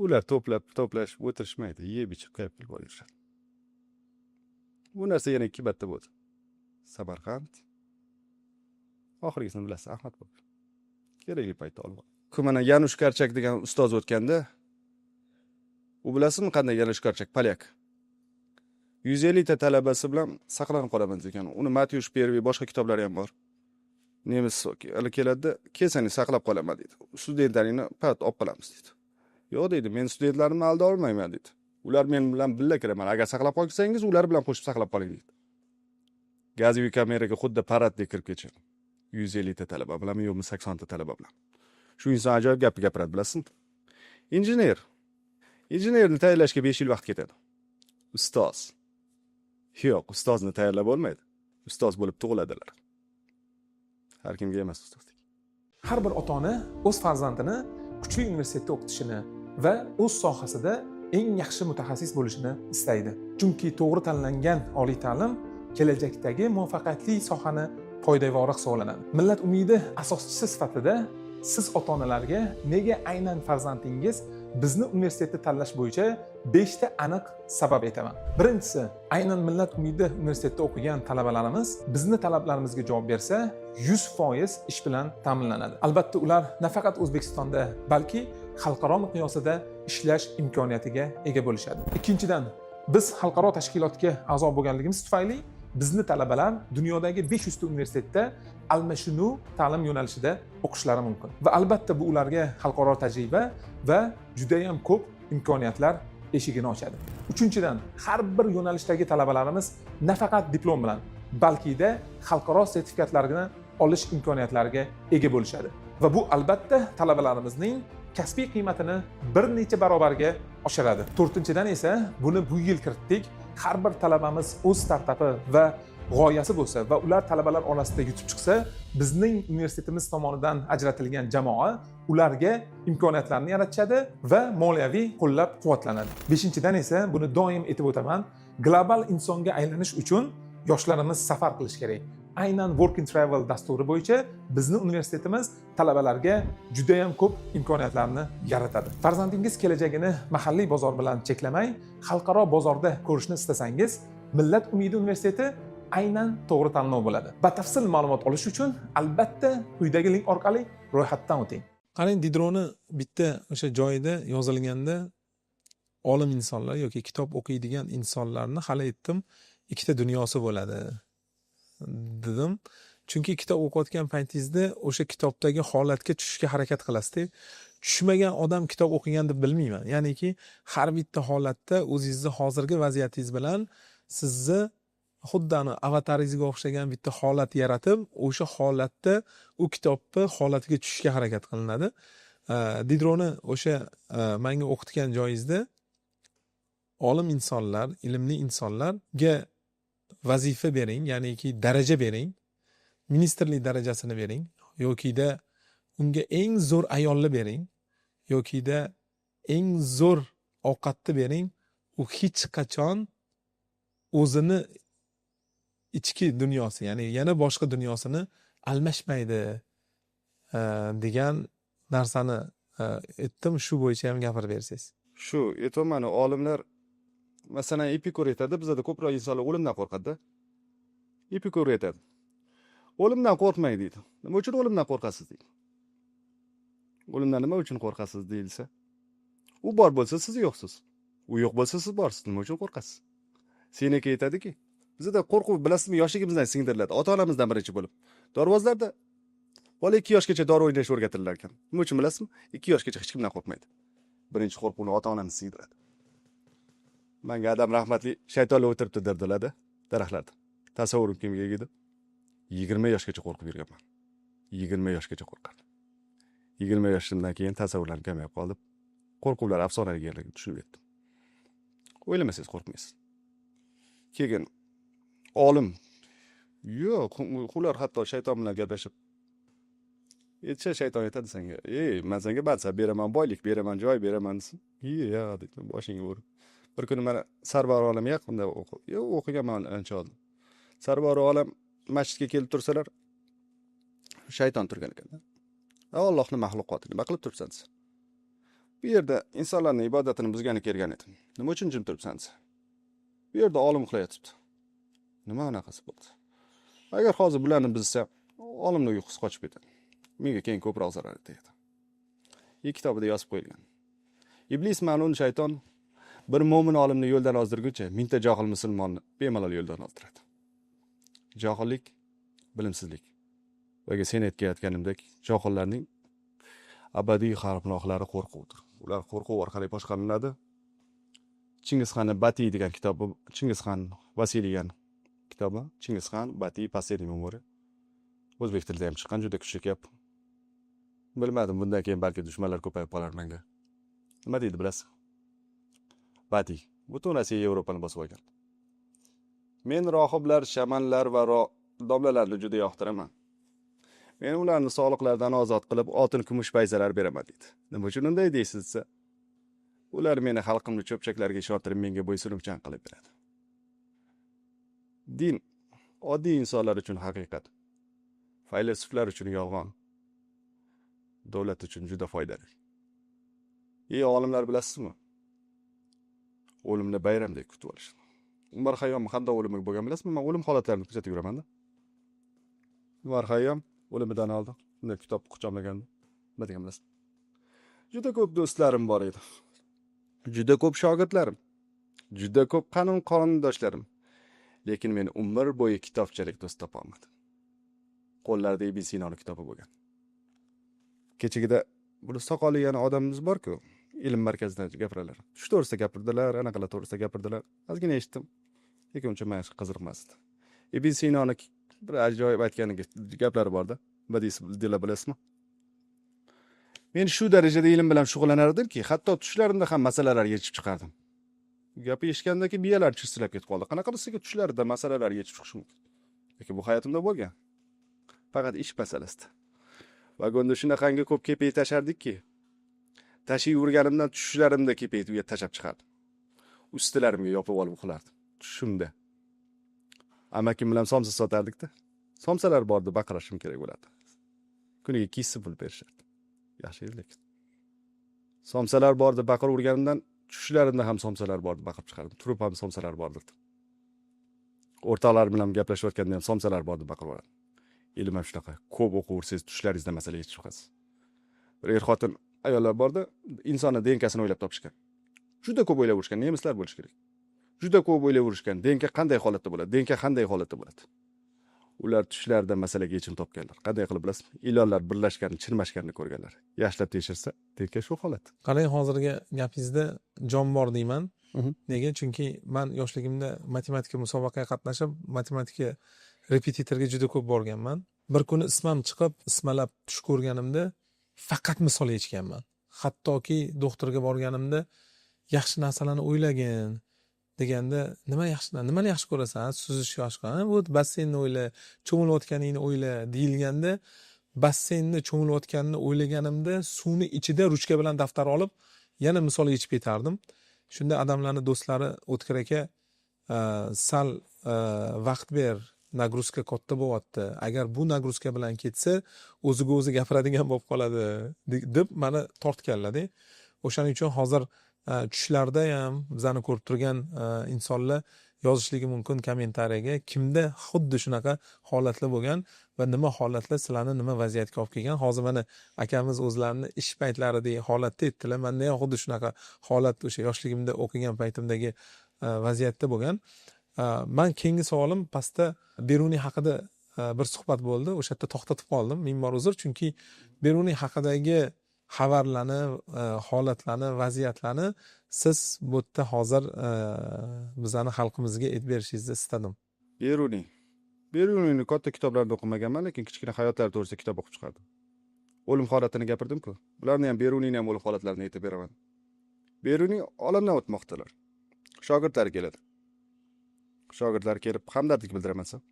Ular to'plab, to'plashib o'tirishmaydi, yeb ichib kayf qilib yurishadi. Bu narsa yana ikki marta bo'ldi. Samarqand. Oxirgisini bilasiz, Ahmad bo'ldi. Kerakli paytda olib. Mana Yanush Korchak degan ustoz o'tganda, u bilasizmi qanday Yanush Korchak, polyak. 150 ta talabasi bilan saqlanib qolaman degan. Uni Matyush Первый, boshqa kitoblari ham bor. Nemis hali keladida, "Kelsang saqlab qolaman", deydi. "Studentlaringni pat olib qolamiz", deydi. "Yo'q", deydi, "men studentlarimni alda olmayman", deydi. "Ular men bilan birga kiraman. Agar saqlab qolsangiz, ular bilan qo'shib saqlab qoling", deydi. Газовый kameraga xuddi paraddek kirib ketishadi. 150 ta talaba bilan, yo'qmi 80 ta talaba bilan. Shu inson ajoyib gapni gapiradi, bilasizmi? Injener. Injenerni tayyorlashga 5 yil vaqt ketadi. Ustoz. Yo'q, ustozni tayyorlab bo'lmaydi. Ustoz bo'lib tug'iladilar. Har kimga emas ustozlik. Har bir ota ona o'z farzandini kuchli universitetda o'qitishini va o'z sohasida eng yaxshi mutaxassis bo'lishini istaydi. Chunki to'g'ri tanlangan oliy ta'lim kelajakdagi muvaffaqiyatli sohani poydevori hisoblanadi. Millat umidi asoschisi sifatida siz ota onalarga nega aynan farzandingiz bizni universitetda tanlash bo'yicha 5 ta aniq sabab aytaman. Birinchisi, aynan Millat umidi universitetida o'qigan talabalarimiz bizni talablarimizga javob bersa, 100% ish bilan ta'minlanadi. Albatta, ular nafaqat O'zbekistonda, balki xalqaro miqyosida ishlash imkoniyatiga ega bo'lishadi. Ikkinchidan, biz xalqaro tashkilotga a'zo bo'lganligimiz tufayli bizni talabalar dunyodagi 500 ta universitetda almashinuv ta'lim yo'nalishida o'qishlari mumkin. Va albatta bu ularga xalqaro tajriba va juda ham ko'p imkoniyatlar eshigini ochadi. Uchinchidan, har bir yo'nalishdagi talabalarimiz nafaqat diplom bilan, balkida xalqaro sertifikatlarni olish imkoniyatlariga ega bo'lishadi. Va bu albatta talabalarimizning kasbiy qiymatini bir necha barobarga oshiradi. To'rtinchidan esa buni bu yil kiritdik. Har bir talabamiz o'z startapi va g'oyasi bo'lsa va ular talabalar orasida yutib chiqsa, bizning universitetimiz tomonidan ajratilgan jamoa ularga imkoniyatlarni yaratishadi va moliyaviy qo'llab-quvvatlanadi. Beshinchidan esa buni doim aytib o'taman, global insonga aylanish uchun yoshlarimiz safar qilish kerak. Aynan Work and Travel dasturi bo'yicha bizni universitetimiz talabalarga juda ham ko'p imkoniyatlarni yaratadi. Farzandingiz kelajagini mahalliy bozor bilan cheklamay, xalqaro bozorda ko'rishni istasangiz, Millat umidi universiteti aynan to'g'ri tanlov bo'ladi. Batafsil ma'lumot olish uchun albatta quyidagi link orqali ro'yxatdan o'ting. Qarang, Didroni bitta o'sha joyida yozilganda olim insonlar yoki kitob o'qiydigan insonlarni, hali aytdim, ikkita dunyosi bo'ladi dedim. Chunki kitob o'qiyotgan paytingizda o'sha kitobdagi holatga tushishga harakat qilasizda. Tushmagan odam kitob o'qigan deb bilmayman. Ya'niki har bitta holatda o'zingizni hozirgi vaziyatingiz bilan sizni xuddi ani avataringizga o'xshagan bitta holat yaratib, o'sha holatda u kitobni holatiga tushishga harakat qilinadi. Didroni o'sha menga o'qitgan joyingizda olim insonlar, ilmli insonlarga vazifa bering, ya'niki daraja bering, ministrlik darajasini bering yokida unga eng zo'r ayolni bering yokida eng zo'r ovqatni bering, u hech qachon o'zini ichki dunyosi, ya'ni yana boshqa dunyosini almashmaydi degan narsani aytdim. Shu bo'yicha ham gapirib bersangiz. Shu aytyapman, olimlar, masalan, Epikur aytadi, bizada ko'proq insonlar o'limdan qo'rqadida. Epikur aytadi, o'limdan qo'rqmang deydi. Nima uchun o'limdan qo'rqasiz deydi. O'limdan nima uchun qo'rqasiz deyilsa, u bor bo'lsa siz yo'qsiz, u yo'q bo'lsa siz borsiz, nima uchun qo'rqasiz? Seneka aytadiki, bizada qo'rquv, bilasizmi, yoshligimizdan singdiriladi, ota onamizdan birinchi bo'lib. Dorivozlarda bola 2 yoshgacha dori o'ynashni o'rgatilar ekan. Nima uchun bilasizmi? 2 yoshgacha hech kimdan qo'rqmaydi. Birinchi qo'rquvni ota onamiz singdiradi. Manga adam rahmatli shaytonlar o'tiribdi derdilarda daraxtlarda. Tasavvurim kimga edi? 20 yoshgacha qo'rqib yurganman. 20 yoshgacha qo'rqardim. 20 yoshimdan keyin tasavvurlarim kamayib qoldi. Qo'rquvlar afsonaga ekanligini tushunib yetdim. O'ylamasangiz qo'rqmaysiz. Keyin olim yo'q, ular hatto shayton bilan gaplashib aytsa, shayton aytadi senga, ey, man senga mansab beraman, boylik beraman, joy beraman desa, iya deydi, boshingga urib. Bir kuni mana Sarvar olam yaqinda o'qiganman ancha oldin. Sarvar olam masjidga kelib tursalar, shayton turgan ekan. Allohning maxluqoti, nima qilib turibsan desa. Bu yerda insonlarning ibodatini buzgani kelgan edim. Nima uchun jim turibsan desa. Bu yerda olim uxlayotibdi. Nima anaqasi bo'ldi? Agar hozir bularni buzsa, olimning uyqusi qochib ketadi. Menga keyin ko'proq zarar etadi. Ikki kitobida yozib qo'yilgan. Iblis ma'lum shayton bir mo'min olimni yo'ldan ozdirguncha mingta johil musulmonni bemalol yo'ldan ozdiradi. Johillik, bilimsizlik. Boyagi sen aytayotganimdek, johillarning abadiy harfnoqlari qo'rquvdir. Ular qo'rquv orqali boshqariladi. Chingizxonni Batiy degan kitobi, Chingizxon Vasiliy degan kitobi, Chingizxon Batiy Последний memoria. O'zbek tilida ham chiqqan, juda kuchli gap. Bilmadim, bundan keyin balki dushmanlar ko'payib qolar menga. Nima deydi bilasiz? Batiy butun Rossiya, Yevropani bosib olgan. Men rohiblar, shamanlar va Domlalarni juda yoqtiraman. Men ularni soliqlardan ozod qilib, oltin kumush paysalar beraman deydi. Nima uchun unday deysiz desa, ular meni xalqimni cho'pchaklarga ishontirib, menga bo'ysunuvchan qilib beradi. Din oddiy insonlar uchun haqiqat, faylasuflar uchun yolg'on, davlat uchun juda foydali. Ey olimlar, bilasizmi? O'limni bayramdek kutib olishadi. Umar Xayyom qanday o'limi bo'lgan bilasizmi? Men o'lim holatlarini kuzatib yuraman-da. Umar Xayyom o'limidan oldin bunday kitob quchoqlaganda nima degan bilasizmi? Juda ko'p do'stlarim bor edi. Juda ko'p shogirdlarim, juda ko'p qanun qarindoshlarim. Lekin men umr bo'yi kitobchalik do'st topa olmadim. Qo'llarida Ibn Sinoni kitobi bo'lgan. Kechagida bir soqolli yana odamimiz bor-ku, ilm markazida gapiradilar. Shu to'g'risida gapirdilar, anaqalar to'g'risida gapirdilar. Ozgina eshitdim. Lekin uncha menga qiziqmas edi. Ibn Sinoni bir ajoyib aytgan gaplari borda. Nima deysiz, dila bilasizmi? Men shu darajada ilm bilan shug'ullanardimki, hatto tushlarimda ham masalalar yechib chiqardim. Gapi eshitgandan keyin miyalar chirsilab ketib qoldi. Qanaqa qilsa tushlarida masalalar yechib chiqishi mumkin? Lekin bu hayotimda bo'lgan. Faqat ish masalasida. Vagonda shunaqangi ko'p kepak tashardikki, tashiyverganimdan tushlarimda kepakni tashlab chiqardim. Ustilarimga yopib olib uxlardim. Tushimda. Amakim bilan somsa sotardik-da. Somsalar bordi, baqirashim kerak bo'lardi. Kuniga 2 so'm pul berishardi. Yaxshi edi lekin. Somsalar bordi, baqirib urganimdan tushlarimda ham somsalar bordi, baqirib chiqardim. Turib ham somsalar bor derdim. O'rtoqlar bilan gaplashayotganda ham somsalar bordi, baqirib yuborardim. Ilm ham shunaqa. Ko'p o'qiversangiz tushlaringizda masala yechib chiqasiz. Bir er-xotin ayollar borda, insonni DNKsini o'ylab topishgan. Juda ko'p o'ylab urishgan, nemislar bo'lishi kerak. Juda ko'p o'ylab urishgan. DNK qanday holatda bo'ladi? DNK qanday holatda bo'ladi? Ular tushlarida masalaga yechim topganlar. Qanday qilib bilasizmi? Ilonlar birlashganini, chirmashganini ko'rganlar. Yaxshilab tekshirsa, DNK shu holat. Qarang, hozirgi gapingizda jon bor deyman. Nega? Chunki man yoshligimda matematika musobaqaga qatnashib, matematika repetitorga juda ko'p borganman. Bir kuni ismam chiqib, ismalab tush ko'rganimda faqat misol yechganman. Hattoki doktorga borganimda yaxshi narsalarni o'ylagin deganda, nima yaxshi, nimani yaxshi ko'rasan? Suzishni yaxshi ko'rasan. Bu basseynni o'yla, cho'milayotganingni o'yla deyilganda, basseynni cho'milayotganini o'ylaganimda suvni ichida ruchka bilan daftar olib, yana misol yechib ketardim. Shunda odamlarni do'stlari, O'tkir aka, sal vaqt ber, нагрузка katta bo'lyapti. Agar bu нагрузка bilan ketsa, o'ziga o'zi gapiradigan bo'lib qoladi deb mani tortganlar-da. O'shaning uchun hozir tushlarda ham bizani ko'rib turgan insonlar yozishligi mumkin kommentariyaga, kimda xuddi shunaqa holatlar bo'lgan va nima holatlar sizlarni nima vaziyatga olib kelgan. Hozir mana akamiz o'zlarini ish paytlaridagi holatda aytdilar. Menda ham xuddi shunaqa holat o'sha yoshligimda o'qigan paytimdagi vaziyatda bo'lgan. Man keyingi savolim, pastda Beruniy haqida bir suhbat bo'ldi, o'sha yerda to'xtatib qoldim, ming bor uzr, chunki Beruniy haqidagi xabarlarni, holatlarni, vaziyatlarni siz bu yerda hozir bizani xalqimizga aytib berishingizni istadim. Beruniy. Beruniyni katta kitoblarni o'qimaganman, lekin kichkina hayotlari to'g'risida kitob o'qib chiqardim. O'lim holatini gapirdim-ku. Ularni ham, Beruniyni ham o'lim holatlarini aytib beraman. Beruniy olamdan o'tmoqdalar. Shogirdlari keladi. Shogirdlar kelib hamdardlik bildiraman desam,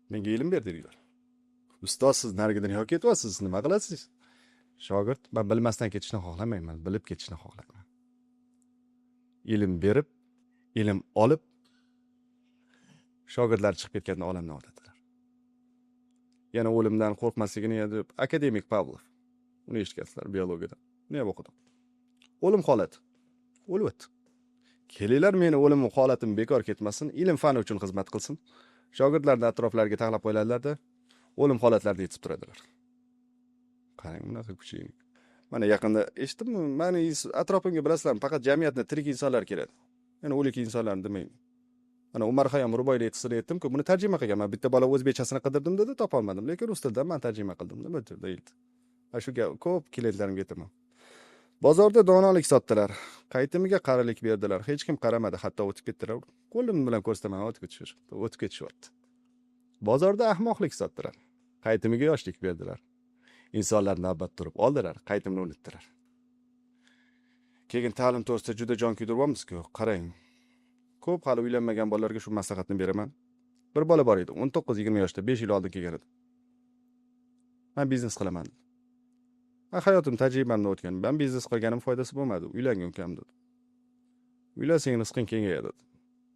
menga ilm ber deydilar. Ustoz, siz narigi dunyoga ketyapsiz, nima qilasiz? Shogird, men bilmasdan ketishni xohlamayman, bilib ketishni xohlayman. Ilm berib, ilm olib, shogirdlar chiqib ketganda olamdan o'tadilar. Yana o'limdan qo'rqmasligini deb akademik Pavlov, uni eshitgansizlar biologiyadan. Uni ham o'qidim. O'lim holati. O'lib o'tdi. Kelinglar, meni o'lim holatim bekor ketmasin, ilm fani uchun xizmat qilsin. Shogirdlarni atroflariga taxlab qo'yadilar-da, o'lim holatlarini yetib turadilar. Qarang, bunaqa kuchli. Mana yaqinda eshitdimmi? Mani atrofimga bilasizlarmi, faqat jamiyatni tirik insonlar keladi. Ya'ni o'lik insonlarni demayman. Mana Umar Xayyom ruboiyni aytisini aytdim-ku, buni tarjima qilganman. Bitta bola o'zbekchasini qidirdim dedi, topolmadim. Lekin rus tilidan men tarjima qildim. Nima deyildi? Mana shu gap ko'p klientlarimga aytaman. Bozorda donolik sotdilar. Qaytimiga qarilik berdilar. Hech kim qaramadi, hatto o'tib ketdilar. Qo'lim bilan ko'rsataman, o'tib ketish, o'tib ketishyapti. Bozorda ahmoqlik sotdilar. Qaytimiga yoshlik berdilar. Insonlar navbat turib oldilar, qaytimni unutdilar. Keyin ta'lim to'g'risida juda jon kuydiryapmiz-ku. Qarang. Ko'p hali uylanmagan bolalarga shu maslahatni beraman. Bir bola bor edi, 19-20 yoshda, 5 yil oldin kelgan edi. Man biznes qilaman dedi. Man hayotim, tajribamdan o'tgan. Man biznes qilganim foydasi bo'lmadi. Uylangin, ukam, dedi. Uylansang, rizqing kengayadi, dedi.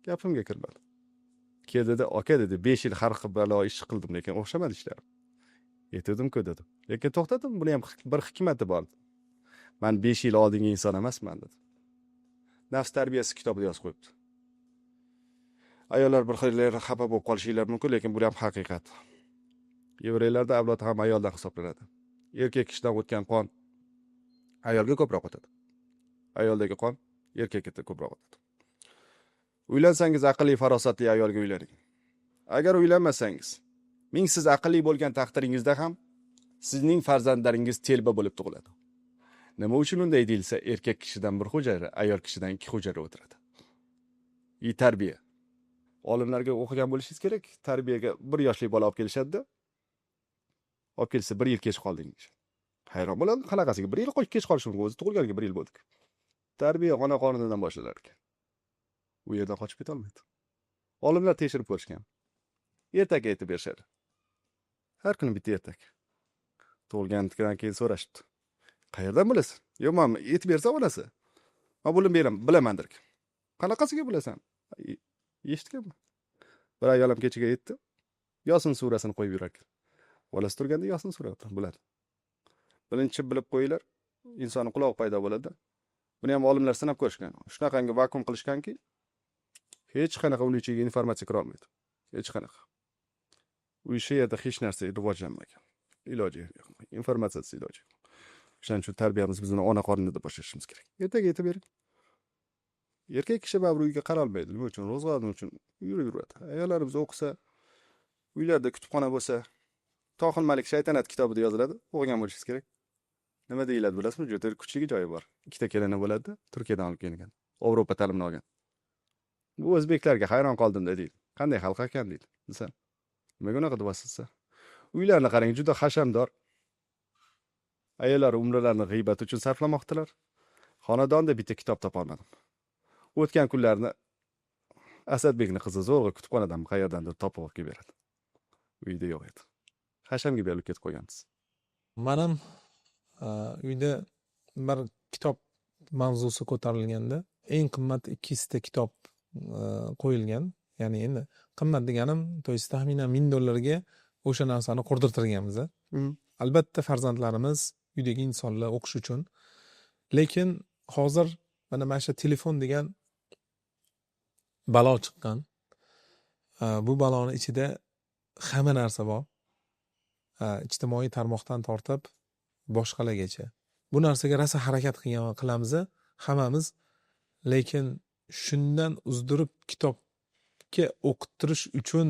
Gapimga kirmadi. Keldida, aka, dedi, 5 yil har xil balo ish qildim, lekin o'xshamadi ishlarim. Aytuvdim-ku, dedi. Lekin to'xtadim, buni ham bir hikmati bor. Man 5 yil oldingi inson emasman, dedi. Nafs tarbiyasi kitobida yozib qo'yibdi. Ayollar bir xil xafa bo'lib qolishinglar mumkin, lekin bu ham haqiqat. Yevreylarda avlod ham ayoldan hisoblanadi. Erkak kishidan o'tgan qon ayolga ko'proq o'tadi. Ayoldagi qon erkakka ko'proq o'tadi. Uylansangiz, aqlli, farosatli ayolga uylaning. Agar uylanmasangiz, ming siz aqlli bo'lgan taqdiringizda ham sizning farzandlaringiz telba bo'lib tug'iladi. Nima uchun unday deyilsa, erkak kishidan bir hujayra, ayol kishidan ikki hujayra o'tiradi. И tarbiya. Olimlarga o'qigan bo'lishingiz kerak. Tarbiyaga 1 yoshli bola olib kelishadi. Olib kelsa, 1 yil kech qolding. Hayron bo'ladi, qanaqasiga 1 yil kech qolishi mumkin, o'zi tug'ilganiga 1 yil bo'ldi. Tarbiya ona qornidan boshlanar ekan. U yerdan qochib keta olmaydi. Olimlar tekshirib ko'rishgan. Ertak aytib berishadi. Har kuni bitta ertak. Tug'ilgandan keyin so'rashibdi. Qayerdan bilasan? Yo'q, men aytib bersam onasi. Men buni bilaman derkan. Qanaqasiga bilasan? Eshitganman. Bir ayol ham kechaga aytdi. Yosin surasini qo'yib yurar ekan. Bolasi turganda Yosin surasini biladi. Birinchi bilib qo'yinglar, insonning qulog'i paydo bo'ladi. Buni ham olimlar sinab ko'rishgan. Shunaqangi vakuum qilishganki, hech qanaqa uning ichiga informatsiya kira olmaydi. Hech qanaqa. U shu yerda hech narsa rivojlanmagan. Iloji yo'q. Informatsiyasiz iloji yo'q. O'shaning uchun tarbiyamiz bizni ona qornida boshlashimiz kerak. Ertaga aytib bering. Erkak kishi baribir uyga qaralmaydi. Nima uchun? Ro'zg'or uchun yurib yuradi. Ayollarimiz o'qisa, uylarda kutubxona bo'lsa, Tohir Malik Shaytanat kitobida yoziladi. O'qigan bo'lishingiz kerak. Nima deyiladi bilasizmi? Juda kuchli joyi bor. Ikkita kelini bo'ladi, Turkiyadan olib kelingan. Yevropa ta'limini olgan. Bu o'zbeklarga hayron qoldim, deydi. Qanday xalq ekan, deydi. Desa, nimaga unaqa deyapsiz desa, uylarni qarang, juda hashamdor. Ayollar umrlarini g'iybat uchun sarflamoqdilar. Xonadonda bitta kitob topolmadim. O'tgan kunlarni Asadbekni qizi zo'rg'a kutubxonadan qayerdandir topib olib kelib beradi. Uyida yo'q edi. Hashamga berilib ketib qo'yganmiz. Man ham uyda bir kitob mavzusi ko'tarilganda eng qimmat 200 ta kitob qo'yilgan. Ya'ni endi qimmat deganim, то есть taxminan 1000 dollarga o'sha narsani qurdirtirganmiz. Albatta, farzandlarimiz, uydagi insonlar o'qish uchun. Lekin hozir mana shu telefon degan balo chiqqan. Bu baloni ichida hamma narsa bor. Ijtimoiy tarmoqdan tortib boshqalargacha. Bu narsaga rosa harakat qilgan qilamiz hammamiz, lekin shundan uzdirib kitobga o'qittirish uchun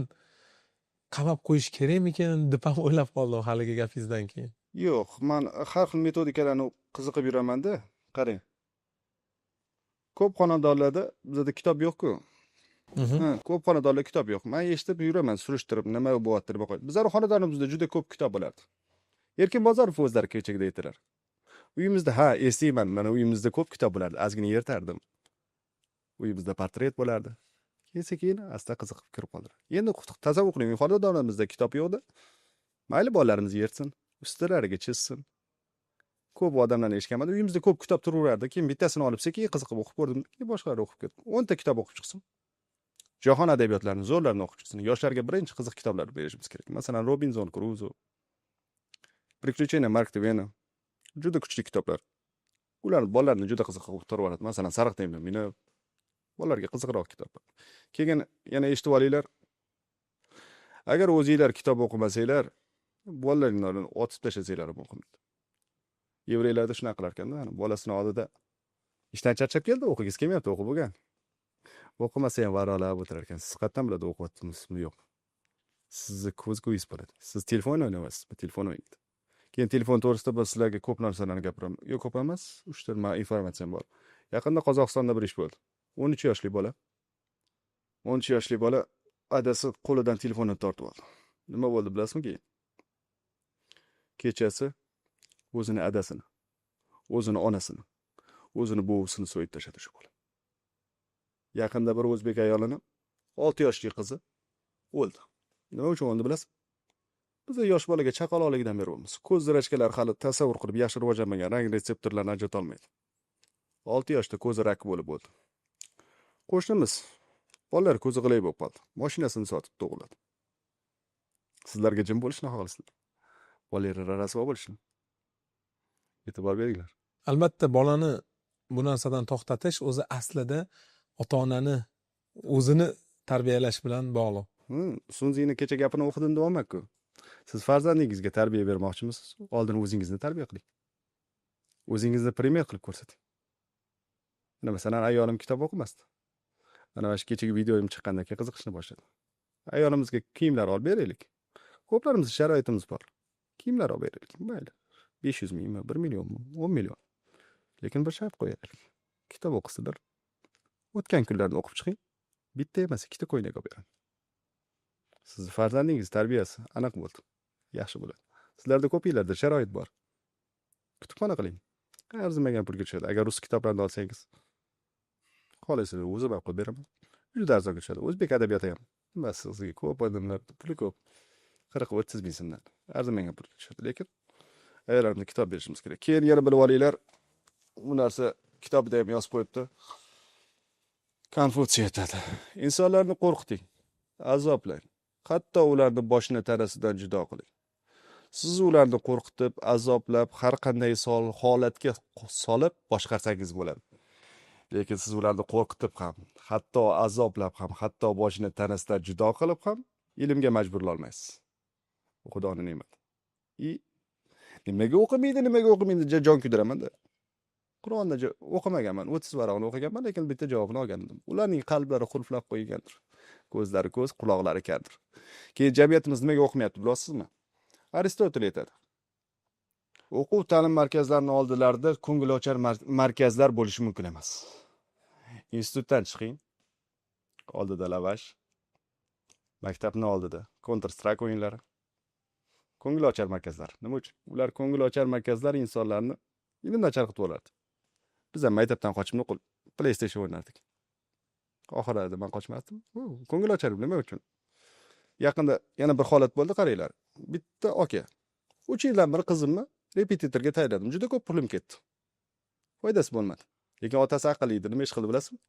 qamab qo'yish kerakmikin deb ham o'ylab qoldim haligi gapingizdan keyin. Yo'q, man har xil metodikalarni qiziqib yuramanda. Qarang. Ko'p xonadonlarda bizada kitob yo'q-ku. Ha, ko'p xonadonlarda kitob yo'q. Man eshitib yuraman, surishtirib, nima bo'lyapti, nima qo'yapti. Bizlar xonadonimizda juda ko'p kitob bo'lardi. Erkin Bozorov o'zlari kechagida aytdilar. Uyimizda, ha, eslayman, mana uyimizda ko'p kitob bo'lardi, ozgina yirtardim. Uyimizda portret bo'lardi. Keyin sekin asta qiziqib kirib qoldilar. Endi tasavvur qiling, xonadonimizda kitob yo'qda. Mayli, bolalarimiz yirtsin, ustilariga chizsin. Ko'p odamlarni eshitganman. Uyimizda ko'p kitob turaverardi. Keyin bittasini olib sekin qiziqib o'qib ko'rdim. Keyin boshqalari o'qib ketdim. 10 ta kitob o'qib chiqsin. Jahon adabiyotlarini zo'rlarini o'qib chiqsin. Yoshlarga birinchi qiziq kitoblar berishimiz kerak. Masalan, Robinzon Kruzo, Приключения Марк Твена. Juda kuchli kitoblar. Ular bolalarni juda qiziq qilib yuboradi. Masalan, Sariq temir meni bolalarga qiziqroq kitoblar. Keyin yana eshitib olinglar. Agar o'zinglar kitob o'qimasanglar, bolalaringni otib tashlasanglar ham o'qimaydi. Yevreylarda shunaqa qilar ekanda, bolasini oldida ishdan charchab keldi, o'qigisi kelmayapti, o'qib bo'lgan. O'qimasa ham varolab o'tirar ekan. Siz qayerdan biladi o'qiyaptimizmi, yo'q. Sizni ko'z ko'yingiz bo'ladi. Siz telefon o'ynayapsizmi? Telefon o'ynaydi. Keyin telefon to'g'risida biz sizlarga ko'p narsalarni gapiraman. Yo'q, ko'p emas, 3 ta nima informatsiyam bor. Yaqinda Qozog'istonda bir ish bo'ldi. 13 yoshli bola. 13 yoshli bola adasi qo'lidan telefonni tortib oldi. Nima bo'ldi bilasizmi keyin? Kechasi o'zini adasini, o'zini onasini, o'zini buvisini so'yib tashladi shu bola. Yaqinda bir o'zbek ayolini 6 yoshli qizi O'ldi. Nima uchun o'ldi, bilasiz? Biz yosh bolaga chaqaloqligidan beryapmiz. Ko'z зрачка lari hali tasavvur qilib yaxshi rivojlanmagan, rang retseptorlarini ajrata olmaydi. 6 yoshda ko'zi rak bo'lib o'ldi. Qo'shnimiz bolalar ko'zi g'ilay bo'lib qoldi. Mashinasini sotib tug'iladi. Sizlarga jim bo'lishni xohlasizlar. Bolalar rasvo bo'lishini. E'tibor beringlar. Albatta, bolani bu narsadan to'xtatish o'zi aslida ota onani o'zini tarbiyalash bilan bog'liq. Sunzini kecha gapini o'qidim deyapman-ku. Siz farzandingizga tarbiya bermoqchimisiz? Oldin o'zingizni tarbiya qiling. O'zingizni пример qilib ko'rsating. Mana masalan, ayolim kitob o'qimasdi. Mana shu kechagi videoyim chiqqandan keyin qiziqishni boshladi. Ayolimizga kiyimlar olib beraylik. Ko'plarimiz sharoitimiz bor. Kiyimlar olib beraylik. Mayli. 500 mingmi, 1 millionmi, 10 million. Lekin bir shart qo'yaylik. Kitob o'qisinlar. O'tgan kunlarni o'qib chiqing. Bitta emas, ikkita ko'ylak olib beraman. Sizni farzandingiz tarbiyasi aniq bo'ldi. Yaxshi bo'ladi. Sizlarda ko'pinglarda sharoit bor. Kutubxona qiling. Arzimagan pulga tushadi. Agar rus kitoblarini olsangiz, xohlasangiz o'zim ham qilib beraman. Juda arzonga tushadi. O'zbek adabiyoti ham. Nimasi sizga ko'p odamlar puli ko'p. 40-30 ming so'mdan arzimagan pulga tushadi. Lekin ayollarga kitob berishimiz kerak. Keyin yana bilib olinglar, bu narsa kitobida ham yozib qo'yibdi. Konfutsiy aytadi. Insonlarni qo'rqiting, azoblang. Hatto ularni boshini tanasidan judo qiling. Siz ularni qo'rqitib, azoblab, har qanday holatga solib boshqarsangiz bo'ladi. Lekin siz ularni qo'rqitib ham, hatto azoblab ham, hatto boshini tanasidan judo qilib ham ilmga majburlay olmaysiz. Bu Xudoning ne'mati. И nimaga o'qimaydi, nimaga o'qimaydi, jon kuydiramanda. Qur'onni o'qimaganman, 30 varaqni o'qiganman, lekin bitta javobini olgan edim. Ularning qalblari qulflab qo'yilgandir. Ko'zlari ko'z, quloqlari kardir. Keyin jamiyatimiz nimaga o'qimayapti, bilasizmi? Aristotel aytadi. O'quv ta'lim markazlarining oldilarida ko'ngilochar markazlar bo'lishi mumkin emas. Institutdan chiqing, oldida lavash, maktabning oldida Counter Strike o'yinlari, ko'ngilochar markazlar. Nima uchun? Ular ko'ngilochar markazlar insonlarni ilmdan chalg'itib yuboradi. Biz ham maktabdan qochib nuqul PlayStation o'ynardik. Oxirida man qochmasdim. Ko'ngilochar nima uchun? Yaqinda yana bir holat bo'ldi, qaranglar. Bitta aka 3 yildan beri qizimni repetitorga tayinladim. Juda ko'p pulim ketdi. Foydasi bo'lmadi. Lekin otasi aqlli edi. Nima ish qildi bilasizmi?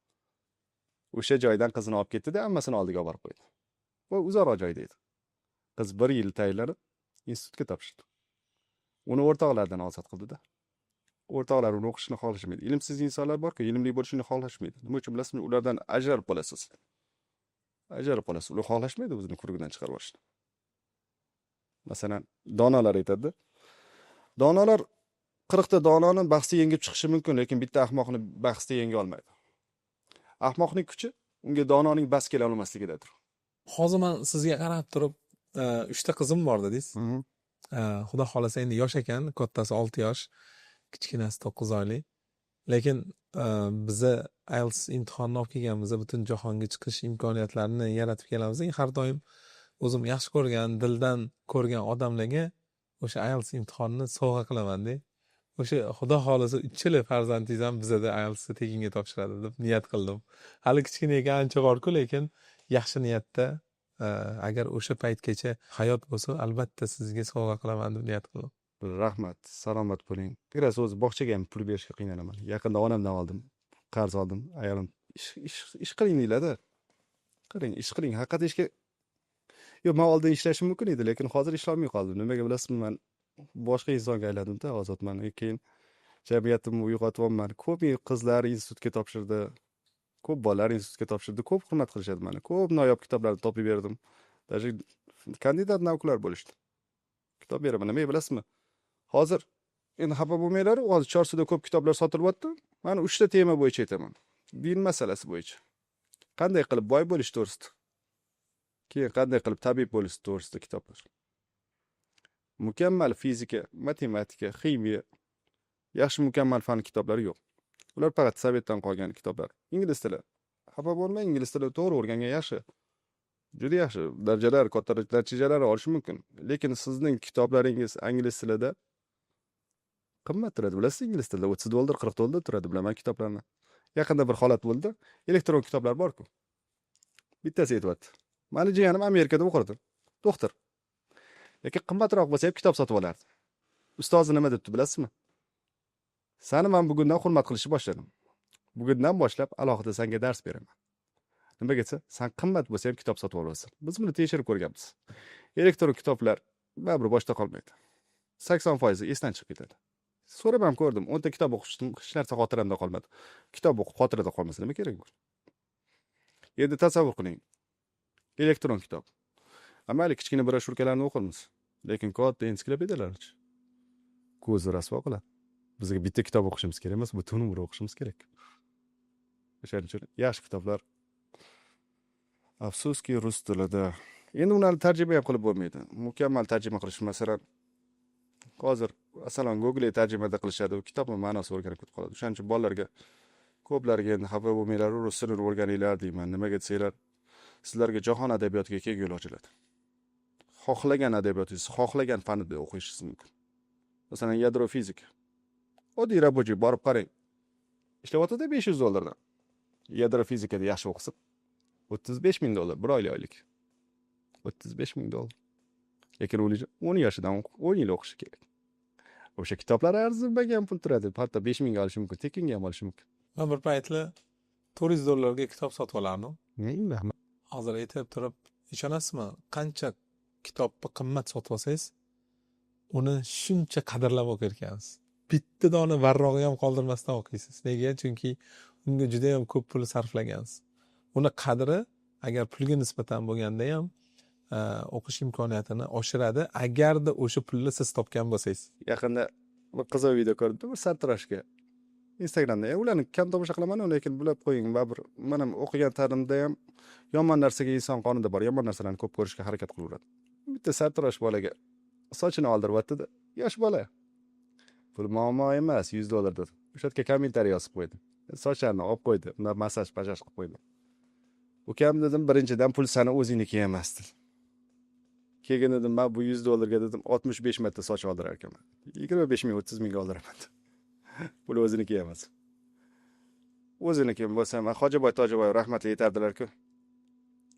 O'sha joydan qizini olib ketdi-da, hammasini oldiga olib borib qo'ydi. Bu uzoqroq joyda edi. Qiz 1 yil tayinlanib institutga topshirdi. Uni o'rtoqlaridan ozod qildi-da. O'rtoqlar uni o'qishini xohlashmaydi. Ilmsiz insonlar borku, ilmli bo'lishini xohlashmaydi. Nima uchun bilasizmi? Ulardan ajralib qolasiz. Ajralib qolasiz. Ular xohlashmaydi o'zini круг idan chiqarib yuborishni. Masalan, donolar aytadi. Donolar 40 ta dononi bahsda yengib chiqishi mumkin, lekin bitta ahmoqni bahsda yenga olmaydi. Ahmoqning kuchi unga dononing bas kela olmasligidadir. Hozir man sizga qarab turib, uchta qizim bor dedingiz. Xudo xohlasa endi yosh ekan, kattasi 6 yosh, kichkinasi 9 oylik. Lekin biza IELTS imtihonini olib kelganmiz, butun jahonga chiqish imkoniyatlarini yaratib kelamiz. Har doim o'zim yaxshi ko'rgan, dildan ko'rgan odamlarga o'sha IELTS imtihonini sovg'a qilamanda. O'sha xudo xohlasa uchala farzandingiz ham bizada IELTSni tekinga topshiradi deb niyat qildim. Hali kichkina ekan, ancha borku, lekin yaxshi niyatda, agar o'sha paytgacha hayot bo'lsa, albatta sizga sovg'a qilaman deb niyat qildim. Rahmat, salomat bo'ling. Rosa o'zi bog'chaga ham pul berishga qiynalaman. Yaqinda onamdan oldim, qarz oldim. Ayolim ish qiling deyiladi. Qiling, ish qiling. Haqiqat ishga. Yo'q, man oldin ishlashim mumkin edi, lekin hozir ishlolmay qoldim. Nimaga bilasizmi? Man boshqa insonga aylandimda, ozodman. Keyin jamiyatimni uyg'otyapman. Ko'p qizlar institutga topshirdi. Ko'p bolalar institutga topshirdi. Ko'p hurmat qilishadi meni. Ko'p noyob kitoblarni topib berdim. Даже кандидат наук lar bo'lishdi. Kitob beraman. Nimaga bilasizmi? Hozir endi xafa bo'lmanglar, hozir Chorsuda ko'p kitoblar sotilyapti. Man 3 ta tema bo'yicha aytaman. Din masalasi bo'yicha. Qanday qilib boy bo'lish to'g'risida. Keyin qanday qilib tabib bo'lish to'g'risida kitoblar. Mukammal fizika, matematika, ximiya, yaxshi mukammal fan kitoblari yo'q. Ular faqat sovetdan qolgan kitoblar. Ingliz tili. Xafa bo'lmang, ingliz tili to'g'ri o'rgangan yaxshi. Juda yaxshi darajalar, katta natijalar olish mumkin. Lekin sizning kitoblaringiz ingliz tilida qimmat turadi. Bilasiz, ingliz tilida 30 dollar, 40 dollar turadi, bilaman kitoblarni. Yaqinda bir holat bo'ldi. Elektron kitoblar bor-ku. Bittasi aytyapti. Mani jiyanim Amerikada o'qirdi, doktor. Lekin qimmatroq bo'lsa ham kitob sotib olardi. Ustozi nima debdi bilasizmi? Sani man bugundan hurmat qilishni boshladim. Bugundan boshlab alohida senga dars beraman. Nimaga desa, san qimmat bo'lsa ham kitob sotib olasan. Biz buni tekshirib ko'rganmiz. Elektron kitoblar baribir boshda qolmaydi. 80% esdan chiqib ketadi. So'rab ham ko'rdim. 10 ta kitob o'qishdim, hech narsa xotiramda qolmadi. Kitob o'qib xotirada qolmasa nima kerak bu? Endi tasavvur qiling. Elektron kitob. Mayli, kichkina broshurkalarni o'qirmiz. Lekin katta ensiklopediyalarchi. Ko'zni rasvo qiladi. Bizga bitta kitob o'qishimiz kerak emas, butun umr o'qishimiz kerak. O'shaning uchun yaxshi kitoblar afsuski rus tilida. Endi ularni tarjima ham qilib bo'lmaydi. Mukammal tarjima qilish, masalan, hozir masalan Google tarjimada qilishadi, u kitobni ma'nosi o'rganib ketib qoladi. O'shaning uchun bolalarga, ko'plarga endi xafa bo'lmanglar, rus tilini o'rganinglar deyman. Nimaga desanglar, sizlarga jahon adabiyotiga keng yo'l ochiladi. Xohlagan adabiyotingiz, xohlagan fanida o'qishingiz mumkin. Masalan, yadro fizika. Oddiy рабочий borib qarang. Ishlayotadi 500 dollardan. Yadro fizikada yaxshi o'qisa, 35 ming dollar bir oylik oylik. 35 ming dollar. Lekin u 10 yoshidan 10 yil o'qishi kerak. O'sha kitoblar arzimagan pul turadi. Hatto 5 mingga olishi mumkin, tekinga ham olishi mumkin. Man bir paytlar 400 dollarga kitob sotib olardim. Rahmat. Hozir aytib turib, ishonasizmi? Qancha kitobni qimmat sotib olsangiz, uni shuncha qadrlab o'qir ekansiz. Bitta dona varrog'i ham qoldirmasdan o'qiysiz. Nega? Chunki unga juda ham ko'p pul sarflagansiz. Uni qadri agar pulga nisbatan bo'lganda ham o'qish imkoniyatini oshiradi, agarda o'sha pulni siz topgan bo'lsangiz. Yaqinda bir qiziq video ko'rdim, bir sartaroshga. Instagramda. Ularni kam tomosha qilaman, lekin bilib qo'ying, baribir man ham o'qigan ta'limda ham yomon narsaga inson qonida bor, yomon narsalarni ko'p ko'rishga harakat qilaveradi. Bitta sartarosh bolaga sochini oldiryapti-da, yosh bola. Pul muammo emas, 100 dollar dedi. O'sha yerga kommentariy yozib qo'ydi. Sochlarini olib qo'ydi, unda massaj pasaj qilib qo'ydi. Ukam dedim, birinchidan pul sani o'zingniki emas dedi. Keyin dedim, man bu 100 dollarga dedim 65 marta soch oldirar ekanman. 25 ming, 30 mingga oldiraman. Pul o'ziniki emas. O'ziniki bo'lsa, man Hojiboy Tojiboy rahmatli aytardilar-ku.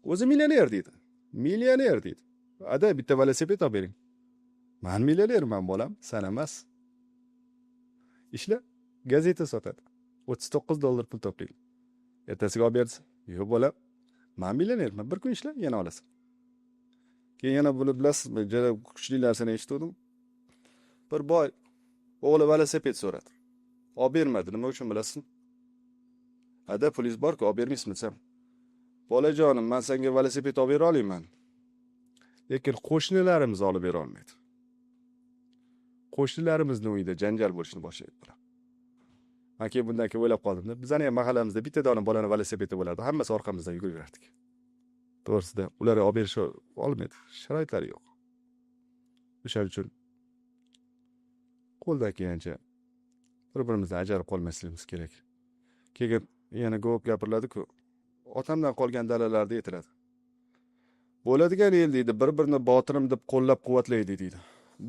O'zi millioner deydi. Millioner deydi. Ada bitta velosiped olib bering. Man millionerman bolam, san emas. Ishla, gazeta sotadi. 39 dollar pul to'playdi. Ertasiga olib bersa, yo'q bolam, man millionerman, bir kun ishla, yana olasan. Keyin yana buni bilasizmi, juda kuchli narsani eshitgandim. Bir boy o'g'li velosiped so'radi. Olib bermadi, nima uchun bilasizmi? Ada pulingiz bor-ku, olib bermaysizmi desam. Bolajonim, man senga velosiped olib bera olmayman. Lekin qo'shnilarimiz olib bera olmaydi. Qo'shnilarimizni uyida janjal bo'lishni boshlaydi bular. Man keyin bundan keyin o'ylab qoldimda, bizani ham mahallamizda bitta dona bolani velosipedi bo'lardi, hammasi orqamizdan yuguraverardik. To'g'risida ular olib berisha olmaydi, sharoitlari yo'q. O'shaning uchun qo'ldan kelgancha bir-birimizdan ajralib qolmasligimiz kerak. Keyin yana ko'p gapiriladi-ku. Otamdan qolgan dalalarda aytiladi. Bo'ladigan el deydi, bir-birini botirim deb qo'llab-quvvatlaydi deydi.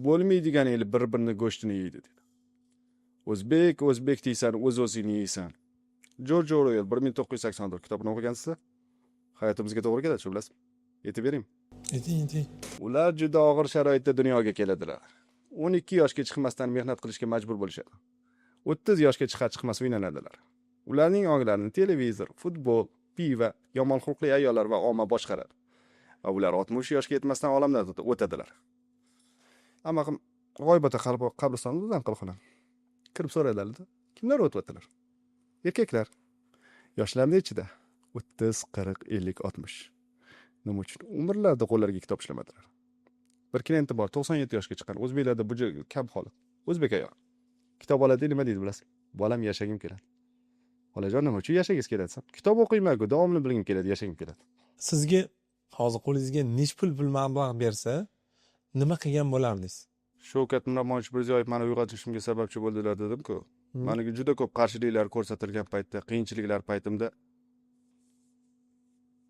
Bo'lmaydigan el bir-birini go'shtini yeydi deydi. O'zbek, o'zbek deysan, o'z-o'zingni yeysan. Jorj Orwell 1984 kitobini o'qigansizlar? Hayotimizga to'g'ri keladi shu, bilasizmi? Aytib bering. Ayting, ayting. Ular juda og'ir sharoitda dunyoga keladilar. 12 yoshga chiqmasdan mehnat qilishga majbur bo'lishadi. 30 yoshga chiqar chiqmas uylanadilar. Ularning onglarini televizor, futbol, pivo, yomon xulqli ayollar va omma boshqaradi. Va ular 60 yoshga yetmasdan olamdan o'tadilar. Amma G'oyibota qabristonida o'zim qilxona. Kirib so'radilar, kimlar o'tyaptilar? Erkaklar. Yoshlar nechida? 30, 40, 50, 60. Nima uchun? Umrlarida qo'llariga kitob ishlamadilar. Bir klienti bor, 97 yoshga chiqqan. O'zbeklarda bu kam holat. O'zbek ayol. Kitob oladi, nima deydi bilasiz? Bolam, yashagim keladi. Xolajon, nima uchun yashagingiz keladi desam, kitob o'qiyman-ku, davomli bilgim keladi, yashagim keladi. Sizga hozir qo'lingizga nech pul mablag' bersa, nima qilgan bo'lardingiz? Shavkat Miromonovich Mirziyoyev mani uyg'otishimga sababchi bo'ldilar dedim-ku. Manga juda ko'p qarshiliklar ko'rsatilgan paytda, qiyinchiliklar paytimda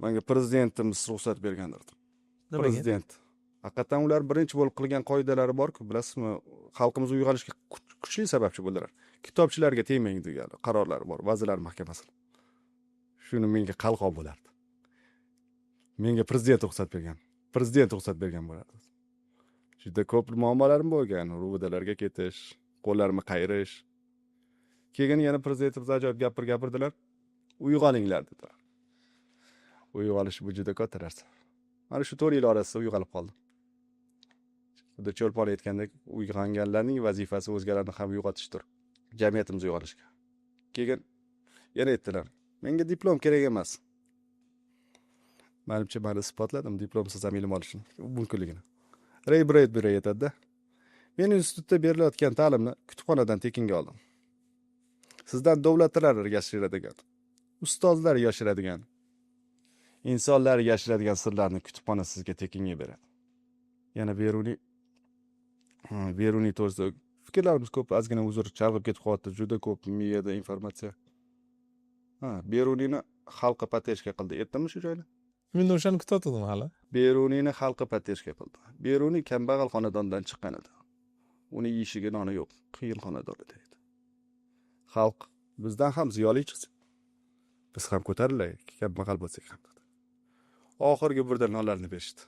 menga prezidentimiz ruxsat bergandir. Nimaga? Prezident. Haqiqatan ular birinchi bo'lib qilgan qoidalari bor-ku, bilasizmi? Xalqimiz uyg'onishga kuchli sababchi bo'ldilar. Kitobchilarga tegmang degan qarorlari bor, Vazirlar Mahkamasi. Shuni menga qalqon bo'lardi. Menga prezident ruxsat bergan. Prezident ruxsat bergan bo'ladi. Juda ko'p muammolarim bo'lgan. РУВД larga ketish, qo'llarimni qayrish. Keyin yana prezidentimiz ajoyib gapir gapirdilar. Uyg'oninglar dedilar. Uyg'onish bu juda katta narsa. Mana shu 4 yil orasida uyg'onib qoldim. Xuddi Cho'lpon aytgandek, uyg'onganlarning vazifasi o'zgalarni ham uyg'otishdir. Jamiyatimiz uyg'onishga. Keyin yana aytdilar, menga diplom kerak emas. Manimcha, man isbotladim diplomsiz ham ilm olishni mumkinligini. Rey Bredberi aytadida, men institutda berilayotgan ta'limni kutubxonadan tekinga oldim. Sizdan davlatlar yashiradigan, ustozlar yashiradigan, insonlar yashiradigan sirlarni kutubxona sizga tekinga beradi. Yana Beruniy to'g'risida fikrlarimiz ko'p, ozgina uzr, chalg'ib ketib qolyapti, juda ko'p miyada informatsiya. Ha, Beruniyni xalqi поддержка qildi. Aytdimmi shu joyni? Men o'shani kutayotgandim hali. Beruniyni xalqi поддержка qildi. Beruniy kambag'al xonadondan chiqqan edi. Uni yeyishiga noni yo'q, qiyin xonadon edi. Xalq bizdan ham ziyoli chiqsin. Biz ham ko'tarilaylik, kambag'al bo'lsak ham dedi. Oxirgi burda nonlarni berishdi.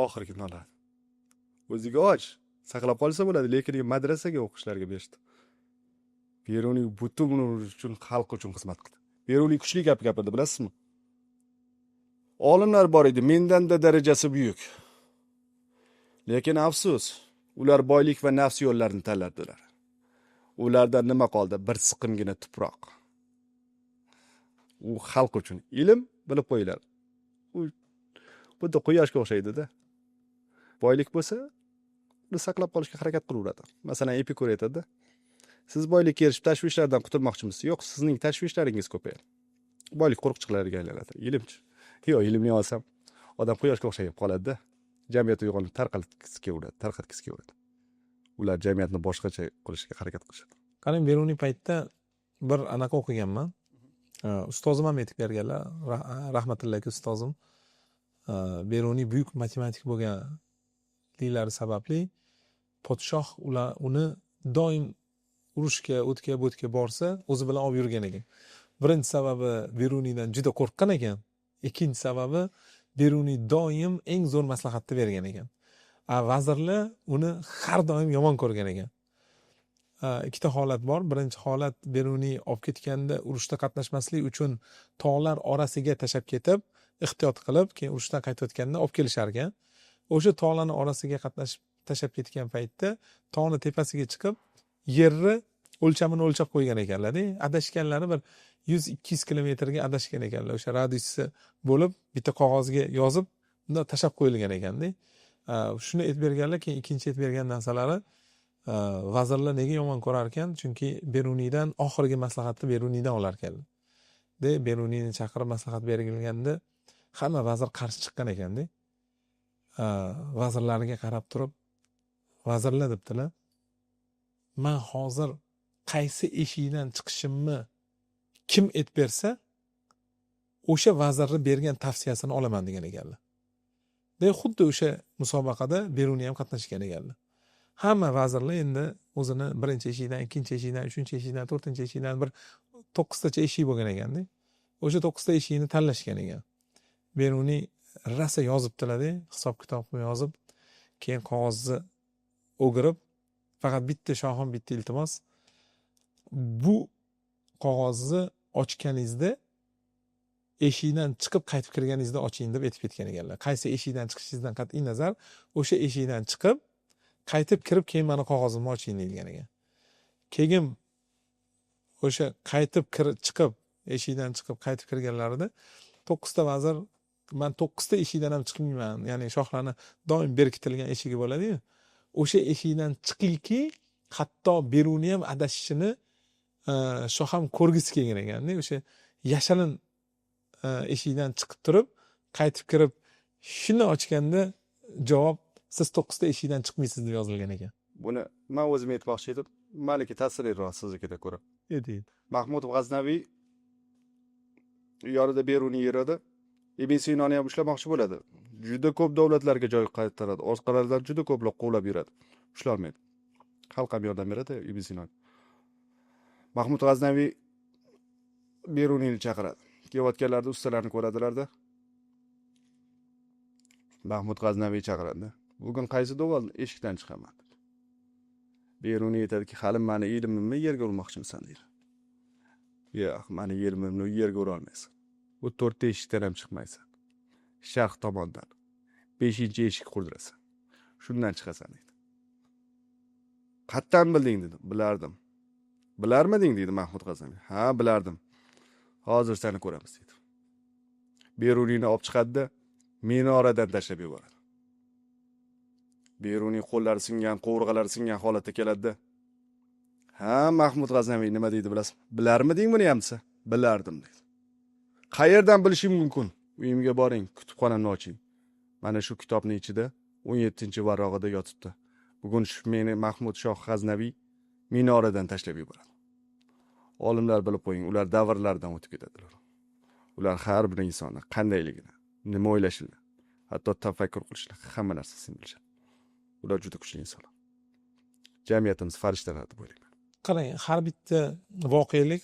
Oxirgi nonlar. O'ziga och, saqlab qolsa bo'ladi, lekin madrasaga o'qishlarga berishdi. Beruniy butun umr uchun xalq uchun xizmat qildi. Beruniy kuchli gap gapirdi, bilasizmi? Olimlar bor edi, mendanda darajasi buyuk. Lekin afsus, ular boylik va nafs yo'llarini tanladilar. Ulardan nima qoldi? Bir siqimgina tuproq. U xalq uchun ilm bilib qo'yinglar. U xuddi quyoshga o'xshaydi-da. Boylik bo'lsa, uni saqlab qolishga harakat qilaveradi. Masalan, Epikur aytadi: siz boylikka erishib tashvishlardan qutulmoqchimisiz? Yo'q, sizning tashvishlaringiz ko'payadi. Boylik qo'riqchilarga aylanadi. Ilmchi. Yo'q, ilmni olsam odam quyoshga o'xshab qoladi-da. Jamiyat uyg'onib tarqatgisi kelaveradi, tarqatgisi kelaveradi. Ular jamiyatni boshqacha qilishga harakat qilishadi. Qarang, Beruniy paytda bir anaqa o'qiganman. Ustozim ham aytib berganlar, rahmatulloh aka ustozim. Beruniy buyuk matematik bo'lganliklari sababli podshoh ular uni doim urushga, o'tga, bo'tga borsa, o'zi bilan olib yurgan ekan. Birinchi sababi, Beruniydan juda qo'rqqan ekan. Ikkinchi sababi, Beruniy doim eng zo'r maslahatni bergan ekan. A vazirlar uni har doim yomon ko'rgan ekan. Ikkita holat bor. Birinchi holat, Beruniy olib ketganda urushda qatnashmaslik uchun tog'lar orasiga tashlab ketib, ehtiyot qilib, keyin urushdan qaytayotganda olib kelishar ekan. O'sha tog'larni orasiga qatnashib tashlab ketgan paytda tog'ni tepasiga chiqib, yerni o'lchamini o'lchab qo'ygan ekanlar-da. Adashganlari bir 100-200 kilometrga adashgan ekanlar. O'sha radiusi bo'lib, bitta qog'ozga yozib, bundoq tashlab qo'yilgan ekanda. Shuni aytib berganlar, keyin ikkinchi aytib bergan narsalari, vazirlar nega yomon ko'rar ekan? Chunki Beruniydan oxirgi maslahatni Beruniydan olar ekanlar. De Beruniyni chaqirib maslahat berilganda hamma vazir qarshi chiqqan ekanda. Vazirlarga qarab turib, vazirlar debdilar, man hozir qaysi eshikdan chiqishimni kim aytib bersa, o'sha vazirni bergan tavsiyasini olaman degan ekanlar. De xuddi o'sha musobaqada Beruniy ham qatnashgan ekanlar. Hamma vazirlar endi o'zini birinchi eshikdan, ikkinchi eshikdan, uchinchi eshikdan, to'rtinchi eshikdan, bir to'qqiztacha eshik bo'lgan ekanda. O'sha to'qqizta eshikni tanlashgan ekan. Beruniy rosa yozibdilar-da, hisob kitob qilib yozib, keyin qog'ozni o'girib, faqat bitta shohim, bitta iltimos, bu qog'ozni ochganingizda eshikdan chiqib qaytib kirganingizda oching deb aytib ketgan ekanlar. Qaysi eshikdan chiqishingizdan qat'iy nazar, o'sha eshikdan chiqib qaytib kirib, keyin mani qog'ozimni oching deyilgan ekan. Keyin o'sha qaytib chiqib, eshikdan chiqib qaytib kirganlarida to'qqizta vazir, man to'qqizta eshikdan ham chiqmayman, ya'ni shohlarni doim berkitilgan eshigi bo'ladiyu, o'sha eshikdan chiqingki, hatto Beruniy ham adashishini shoh ham ko'rgisi kelgan ekanda. O'sha yashirin eshikdan chiqib turib qaytib kirib shuni ochganda javob, siz to'qqizta eshikdan chiqmaysiz deb yozilgan ekan. Buni man o'zim aytmoqchi edim, maniki ta'sirliroq siznikida ko'ra. Ayting. Mahmud G'aznaviy yonida Beruniy yuradi, Ibn Sinoni ham ushlamoqchi bo'ladi. Juda ko'p davlatlarga joy qaytaradi, orqalaridan juda ko'plab quvlab yuradi, ushlolmaydi. Xalq ham yordam beradi Ibn Sino. Mahmud G'aznaviy Beruniyni chaqiradi. Kelayotganlarida ustalarni ko'radilarda, Mahmud G'aznaviy chaqiradi. Bugun qaysi devor eshikdan chiqaman? Beruniy aytadiki, hali mani ilmimni yerga urmoqchimisan, deydi. Yo'q, mani ilmimni yerga urolmaysan. Bu to'rtta eshikdan ham chiqmaysan. Sharq tomondan beshinchi eshik qurdirasan. Shundan chiqasan, deydi. Qayerdan bilding, dedi. Bilardim. Bilarmiding, deydi Mahmud G'aznaviy. Ha, bilardim. Hozir seni ko'ramiz, deydi. Beruniyni olib chiqadida minoradan tashlab yuboradi. Beruniy qo'llari singan, qovurg'alari singan holatda keladida. Ha, Mahmud G'aznaviy nima deydi bilasizmi? Bilarmiding buni ham desa, bilardim, deydi. Qayerdan bilishim mumkin? Uyimga boring, kutubxonamni oching. Mana shu kitobning ichida 17-varog'ida yotibdi. Bugun shu meni Mahmud Shoh G'aznaviy minoradan tashlab yuboradi. Olimlar, bilib qo'ying, ular davrlardan o'tib ketadilar. Ular har bir insonni qandayligini, nima o'ylashini, hatto tafakkur qilishini, hamma narsasini bilishadi. Ular juda kuchli insonlar. Jamiyatimiz farishtalar deb o'ylayman. Qarang, har bitta voqelik,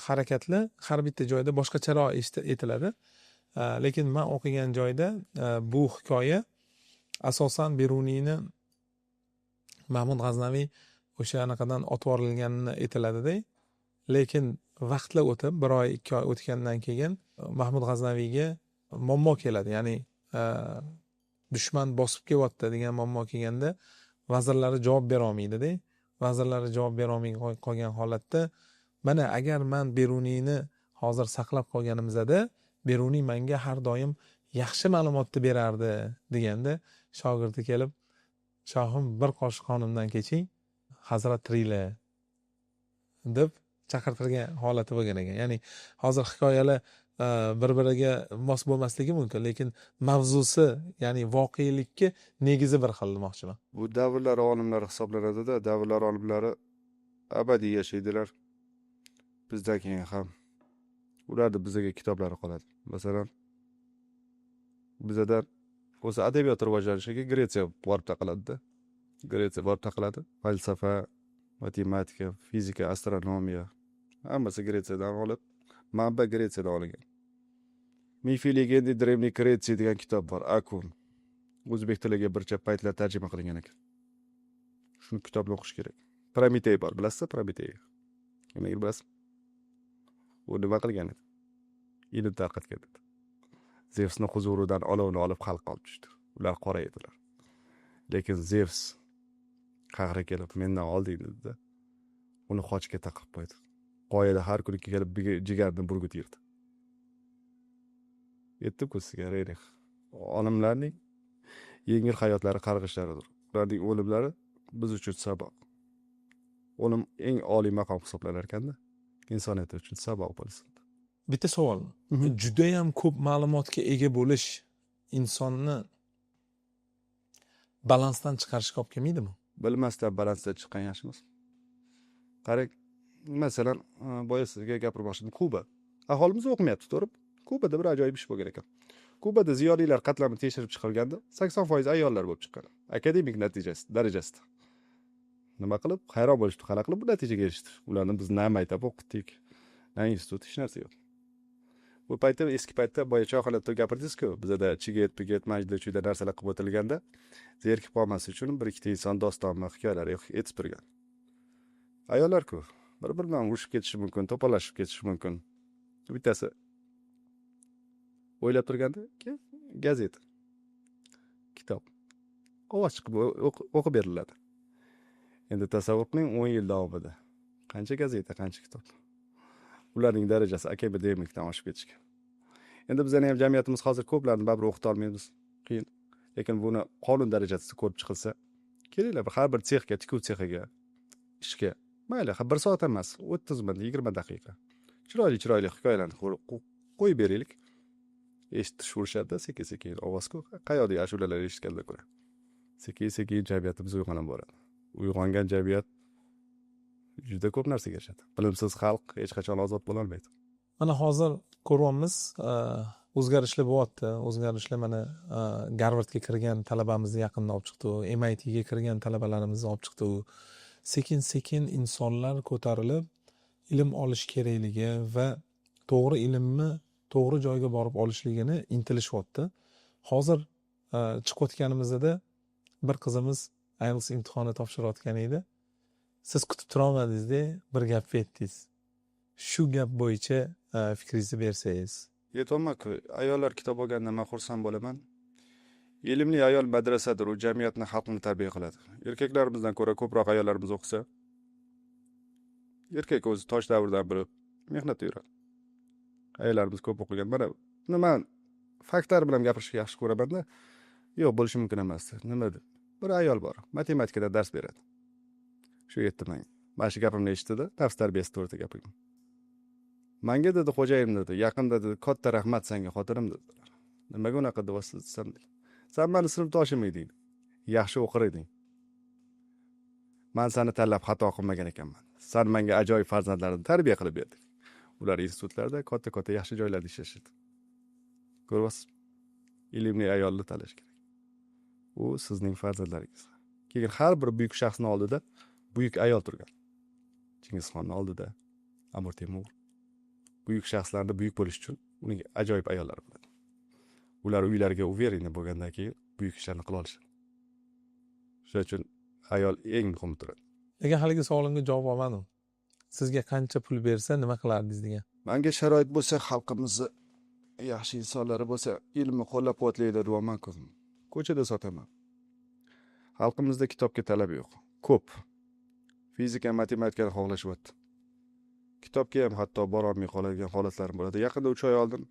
harakatli har bitta joyda boshqacharoq aytiladi. Lekin man o'qigan joyda bu hikoya asosan Beruniyni Mahmud G'aznaviy o'sha anaqadan otib yuborilganini aytiladida. Lekin vaqtlar o'tib, bir oy, 2 oy o'tgandan keyin Mahmud G'aznaviyga muammo keladi, ya'ni dushman bosib kelyapti degan muammo kelganda vazirlari javob berolmaydida. Vazirlari javob berolmay qolgan holatda, mana agar man Beruniyni hozir saqlab qolganimizda, Beruniy manga har doim yaxshi ma'lumotni berardi, deganda shogirdi kelib, shohim, bir qoshiq qonimdan keching, hazrat tiriklar, deb chaqirtirgan holati bo'lgan ekan. Ya'ni hozir hikoyalar bir biriga mos bo'lmasligi mumkin, lekin mavzusi, ya'ni voqelikka negizi bir xil demoqchiman. Bu davrlar olimlari hisoblanadida. Davrlar olimlari abadiy yashaydilar. Bizdan keyin ham ularni bizga kitoblari qoladi. Masalan, bizadan o'zi adabiyot rivojlanishiga Gretsiya borib taqaladida. Gretsiya borib taqaladi. Falsafa, matematika, fizika, astronomiya, hammasi Gretsiyadan olib, manba Gretsiyadan olingan. "Мифы и легенды Древней Греции" degan kitob bor, Akun. O'zbek tiliga bircha paytlar tarjima qilingan ekan. Shuni kitobni o'qish kerak. Prometey bor, bilasizmi Prometey? Nimaga bilasizmi? U nima qilgan edi? Ilm tarqatgan edi. Zevsni huzuridan olovni olib, xalqqa olib tushdi. Ular qora edilar. Lekin Zevs qahri kelib, mendan olding, dedida, uni xochga taqib qo'ydi. Qoyada har kuni kelib jigarni burgut yerdi. Aytdim-ku sizga, Rerix. Olimlarning yengil hayotlari qarg'ishlaridir. Ularning o'limlari biz uchun saboq. O'lim eng oliy maqom hisoblanar ekanda, insoniyat uchun saboq bo'lsin. Bitta savol: judayam ko'p ma'lumotga ega bo'lish insonni balansdan chiqarishga olib kelmaydimi? Bilmasdan balansdan chiqqan yaxshi emas. Qarang, masalan, boya sizga gapirmoqchi edim. Kuba. Aholimiz o'qimayapti, to'g'rimi? Kubada bir ajoyib ish bo'lgan ekan. Kubada ziyolilar qatlami tekshirib chiqilganda 80% ayollar bo'lib chiqqan. Akademik natijasi darajasida. Nima qilib? Hayron bo'lishdi, qanaqa qilib bu natijaga erishdi? Ularni biz na maktab o'qitdik, na institut, hech narsa yo'q. Bu paytda, eski paytda, boya choyxonada turib gapirdingiz-ku, bizada chiget, piget, majda chuyda narsalar qilib o'tilganda, zerikib qolmaslik uchun bir ikkita inson dostonmi, hikoyalar aytib turgan. Ayollar-ku, bir-biri bilan urushib ketishi mumkin, to'polashib ketishi mumkin. Bittasi o'ylab turganda, keyin gazeta, kitob ovoz chiqib o'qib beriladi. Endi tasavvur qiling, 10 yil davomida qancha gazeta, qancha kitob. Ularning darajasi akademikdan oshib ketishgan. Endi bizani ham jamiyatimiz hozir ko'plarni baribir o'qita olmaymiz, qiyin. Lekin buni qonun darajasida ko'rib chiqilsa, kelinglar, har bir sexga, tikuv sexiga ishga, mayli, bir soat emas, 30 minut, 20 daqiqa. Chiroyli chiroyli hikoyalarni qo'yib beraylik. Eshitish urishadi sekin sekin, ovozku qayoqdagi ashulalar eshitganda ko'ra. Sekin sekin jamiyatimiz uyg'onib boradi. Uyg'ongan jamiyat juda ko'p narsaga erishadi. Bilimsiz xalq hech qachon ozod bo'lolmaydi. Mana hozir ko'ryapmiz, o'zgarishlar bo'lyapti. O'zgarishlar, mana Garvardga kirgan talabamizni yaqinda olib chiqdi u, MITga kirgan talabalarimizni olib chiqdi u. Sekin sekin insonlar ko'tarilib, ilm olish kerakligi va to'g'ri ilmni to'g'ri joyga borib olishligini intilishyapti. Hozir Chiqayotganimizda bir qizimiz IELTS imtihoni topshirayotgan edi. Siz kutib turolmadingizda, bir gap aytdingiz. Shu gap bo'yicha fikringizni bersangiz. Aytyapman-ku, ayollar kitob olganda man xursand bo'laman. Ilmli ayol madrasadir, u jamiyatni, xalqni tarbiya qiladi. Erkaklarimizdan ko'ra ko'proq ayollarimiz o'qisa, erkak o'zi tosh davridan beri mehnatda yuradi. Ayollarimiz ko'p o'qigan. Mana buni man faktlar bilan gapirishni yaxshi ko'raman-da. Yo'q, bo'lishi mumkin emas. Nima deb? Bir ayol bor, matematikadan dars beradi. Shu aytdi menga. Mana shu gapimni eshitdi-da, nafs tarbiyasi to'g'risida gapirgan. Menga dedi, xo'jayim dedi, yaqinda dedi, katta rahmat senga xotinim dedilar. Nimaga unaqa deyapsiz desam, sen mani sinfdoshim eding, yaxshi o'qir eding. Man seni tanlab xato qilmagan ekanman. Sen menga ajoyib farzandlarni tarbiya qilib berding. Ular institutlarda katta-katta yaxshi joylarda ishlashadi. Ko'ryapsiz? Ilmli ayolni tanlash kerak. U sizning farzandlaringiz. Keyin har bir buyuk shaxsning oldida buyuk ayol turgan. Chingizxonning oldida Amir Temur. Buyuk shaxslarni buyuk bo'lish uchun uning ajoyib ayollari bo'ladi. Ular uylariga уверенный bo'lgandan keyin buyuk ishlarni qila olishadi. Shuning uchun ayol eng muhim turadi. Lekin haligi savolimga javob olmadim. Sizga qancha pul bersa nima qilardingiz degan. Menga sharoit bo'lsa, xalqimizni yaxshi insonlari bo'lsa, ilmni qo'llab-quvvatlaydi deyapman-ku. Ko'chada sotaman. Xalqimizda kitobga talab yo'q. Ko'p. Fizika, matematikani xohlashyapti. Kitobga ham hatto borolmay qoladigan holatlarim bo'ladi. Yaqinda 3 oy oldin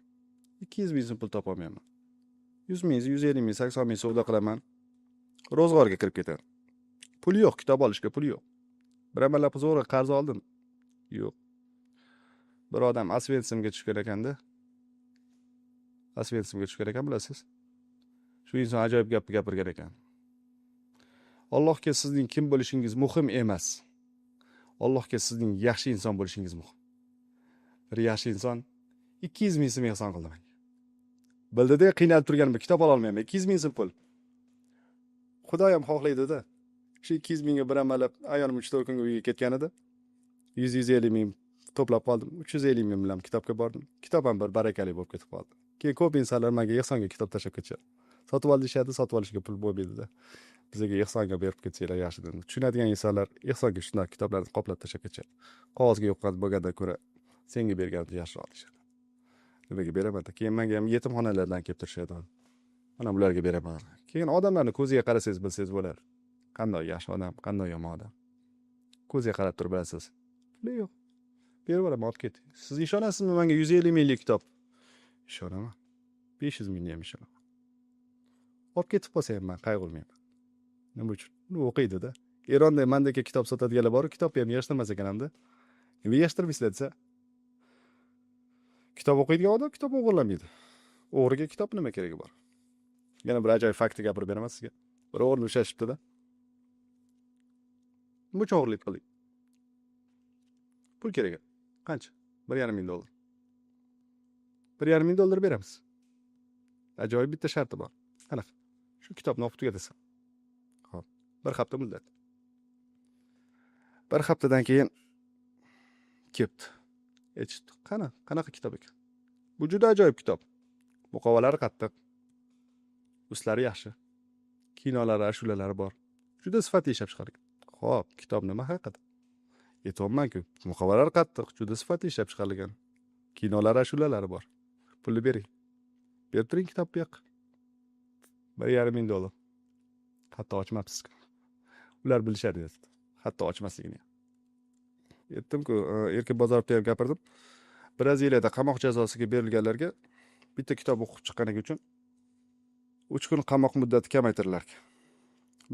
200 ming so'm pul topolmayapman. 100 ming, 150 ming, 80 ming savdo qilaman. Ro'zg'orga kirib ketadi. Pul yo'q, kitob olishga pul yo'q. Bir amallab zo'rg'a qarz oldim. Yo'q. Bir odam Osvensimga tushgan ekanda. Osvensimga tushgan ekan, bilasiz. Shu inson ajoyib gapni gapirgan ekan. Allohga sizning kim bo'lishingiz muhim emas. Allohga sizning yaxshi inson bo'lishingiz muhim. Bir yaxshi inson 200 ming so'm ehson qildi menga. Bildida qiynalib turganimda kitob ola olmayman. 200 ming so'm pul. Xudo ham xohlaydi-da. Shu 200 mingga bir amallab ayolim 3-4 kunga uyga ketgan edi. 100-150 ming to'plab qoldim. 350 ming bilan kitobga bordim. Kitob ham bir barakali bo'lib ketib qoldi. Keyin ko'p insonlar menga ehsonga kitob tashlab ketishadi. Sotib ol deyishadi, sotib olishga pul bo'lmaydi-da. Bizga ehsonga berib ketsanglar yaxshi dedim. Tushunadigan insonlar ehsonga shunday kitoblarni qoplab tashlab ketishadi. Qog'ozga yo'q bo'lgandan ko'ra senga berganimda yaxshiroq deyishadi. Nimaga beraman? Keyin menga ham yetimxonalardan kelib turishadi. Mana bularga beraman. Keyin odamlarni ko'ziga qarasangiz bilsangiz bo'lar. Qanday yaxshi odam, qanday yomon odam. Ko'ziga qarab turib bilasiz. Puli yo'q. Berib yuboraman, olib ket. Siz ishonasizmi menga 150 minglik kitob? Ishonaman. 500 mingni ham ishonaman. Olib ketib qolsa ham man qayg'urmayman. Nima uchun? Uni o'qiydi-da. Eronda mandagi kitob sotadiganlar bor, kitobni ham yig'ishtirmas ekan hamda. Nima yig'ishtirmaysizlar desa, kitob o'qiydigan odam kitob o'g'irlamaydi. O'g'riga kitob nima keragi bor? Yana bir ajoyib faktni gapirib beraman sizga. Bir o'g'rini ushlashibdi-da. Nima uchun o'g'irlik qildik? Pul kerak. Qancha? 1,5 ming dollar. 1,5 ming dollar beramiz. Ajoyib bitta sharti bor. Qanaqa? Shu kitobni o'qib tugatasan. Xo'p, bir hafta muddat. Bir haftadan keyin kelibdi. Aytishdi, qani, qanaqa kitob ekan? Bu juda ajoyib kitob. Muqovalari qattiq. Ustlari yaxshi. Kinolari, ashulalari bor. Juda sifatli ishlab chiqarilgan. Xo'p, kitob nima haqida? Aytyapman-ku, muqovalar qattiq, juda sifatli ishlab chiqarilgan. Kinolari, ashulalari bor. Pulni bering. Berib turing kitobni bu yoqqa. 1,5 ming dollar. Hatto ochmabsiz. Ular bilishadi dedi. Hatto ochmasligini. Aytdim-ku, Erkin Bozorovda ham gapirdim. Braziliyada qamoq jazosiga berilganlarga bitta kitob o'qib chiqqanligi uchun 3 kun qamoq muddati kamaytirilar ekan.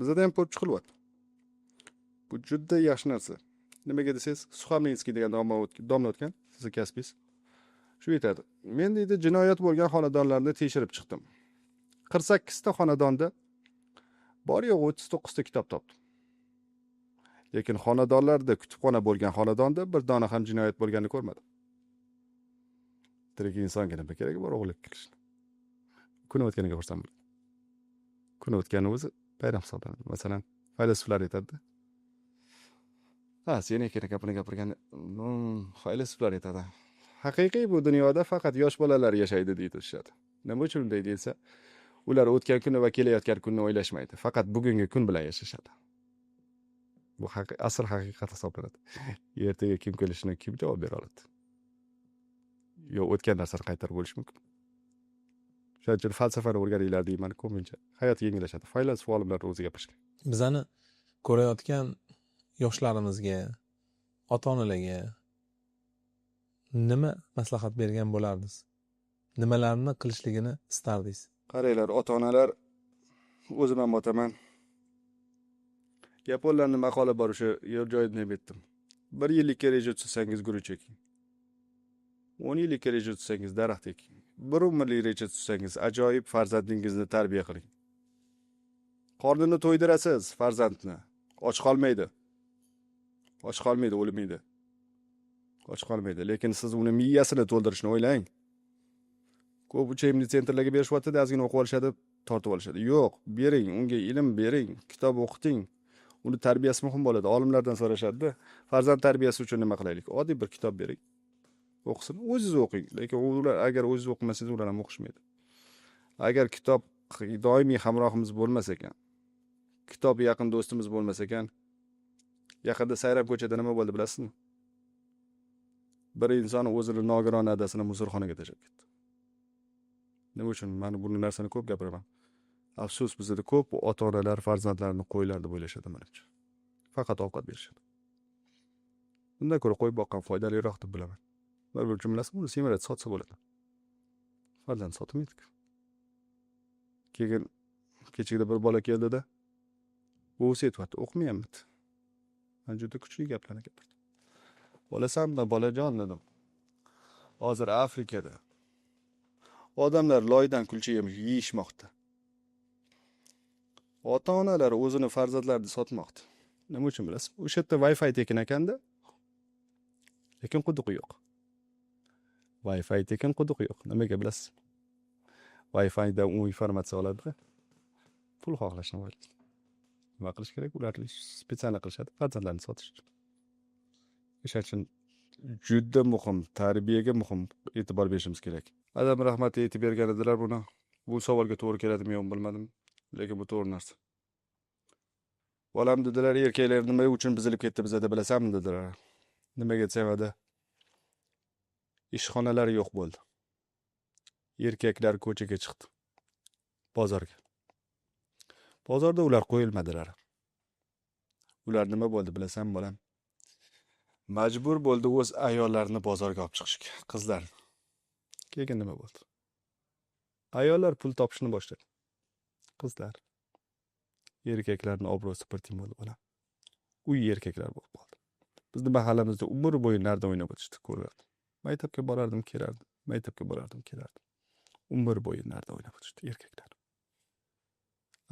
Bizada ham ko'rib chiqilyapti. Bu juda yaxshi narsa. Nimaga desangiz, Suxomlinskiy degan domla o'tgan, sizni kasbingiz. Shu aytadi. Men deydi, jinoyat bo'lgan xonadonlarni tekshirib chiqdim. 48 ta xonadonda bor yo'g'i 39 ta kitob topdim. Lekin xonadonlarda kutubxona bo'lgan xonadonda bir dona ham jinoyat bo'lganini ko'rmadim. Tirik insonga nima keragi bor o'g'irlik qilishni? Kun o'tganiga xursand bo'ladi. Kun o'tgani o'zi bayram hisoblanadi. Masalan, faylasuflar aytadi. Ha, sen ekan gapini gapirganda, faylasuflar aytadi. Haqiqiy bu dunyoda faqat yosh bolalar yashaydi deydi deyishadi. Nima uchun unday deyilsa, Ular o'tgan kuni va kelayotgan kunni o'ylashmaydi, faqat bugungi kun bilan yashashadi. Bu asl haqiqat hisoblanadi. Ertaga kim kelishini kim javob bera oladi? Yo o'tgan narsani qaytarib bo'lishi mumkin. Shuning uchun falsafani o'rganinglar deyman ko'pincha. Hayot yengillashadi. Faylasuf, olimlar o'zi gapirishgan. Bizani ko'rayotgan yoshlarimizga, ota onalarga nima maslahat bergan bo'lardingiz? Nimalarni qilishligini istardingiz? Qaranglar, ota onalar, o'zim ham otaman. Yaponlarni maqoli bor, o'sha yer joyida ham aytdim. 1 yillikka reja tuzsangiz, guruch eking. 10 yillikka reja tuzsangiz, daraxt eking. Bir umrlik reja tuzsangiz, ajoyib farzandingizni tarbiya qiling. Qornini to'ydirasiz farzandni. Och qolmaydi. Och qolmaydi, o'lmaydi. Och qolmaydi, lekin siz uni miyasini to'ldirishni o'ylang. Ko'p учебный центр larga berishyapti, ozgina o'qib olishadi, tortib olishadi. Yo'q, bering, unga ilm bering, kitob o'qiting. Uni tarbiyasi muhim bo'ladi. Olimlardan so'rashadi-da, farzand tarbiyasi uchun nima qilaylik? Oddiy bir kitob bering. O'qisin, o'zingiz o'qing. Lekin ular agar o'zingiz o'qimasangiz, ular ham o'qishmaydi. Agar kitob doimiy hamrohimiz bo'lmas ekan, kitob yaqin do'stimiz bo'lmas ekan, yaqinda Sayram ko'chada nima bo'ldi bilasizmi? Bir inson o'zini nogiron adasini musorxonaga tashlab ketdi. Nima uchun? Men bu narsani ko'p gapiraman. Afsus, bizda ko'p ota-onalar farzandlarini qo'ylar deb o'ylashadi menimcha. Faqat ovqat berishadi. Undan ko'ra qo'y boqqan foydaliroq deb bilaman. Bir bir bilasizmi, uni semiratib sotsa bo'ladi. Farzand sotilmaydi. Keyin kechagida bir bola keldida, buvisi aytyapti, o'qimayapti. Man juda kuchli gaplarni gapirdim. Bolasanmi, bolajon dedim. Hozir Afrikada odamlar loydan kulcha yeyishmoqda. Ota-onalar o'zini farzandlarini sotmoqda. Nima uchun bilasizmi? O'sha yerda Wi-Fi tekin ekanda, lekin quduqi yo'q. Wi-Fi tekin, quduqi yo'q. Nimaga bilasiz? Wi-Fidan u informatsiya oladida, pul xohlashni boshlaydi. Nima qilish kerak? Ular специально qilishadi, farzandlarini sotish uchun. O'shaning uchun juda muhim, tarbiyaga muhim e'tibor berishimiz kerak. Adam rahmatli aytib bergan edilar buni. Bu savolga to'g'ri keladimi yo'qmi bilmadim, lekin bu to'g'ri narsa. Bolam dedilar, erkaklar nima uchun buzilib ketdi bizada bilasanmi dedilar. Nimaga desam edi, ishxonalar yo'q bo'ldi. Erkaklar ko'chaga chiqdi. Bozorga. Bozorda ular qo'yilmadilar. Ular nima bo'ldi bilasanmi bolam? Majbur bo'ldi o'z ayollarini bozorga olib chiqishga, qizlarni. Keyin nima bo'ldi? Ayollar pul topishni boshladi. Qizlar. Erkaklarning obro'si bir tiyin bo'ldi bolam. Uy erkaklar bo'lib qoldi. Bizni mahallamizda umr bo'yi narda o'ynab o'tishdi, ko'rardim. Maktabga borardim, kelardim. Maktabga borardim, kelardim. Umr bo'yi narda o'ynab o'tishdi erkaklar.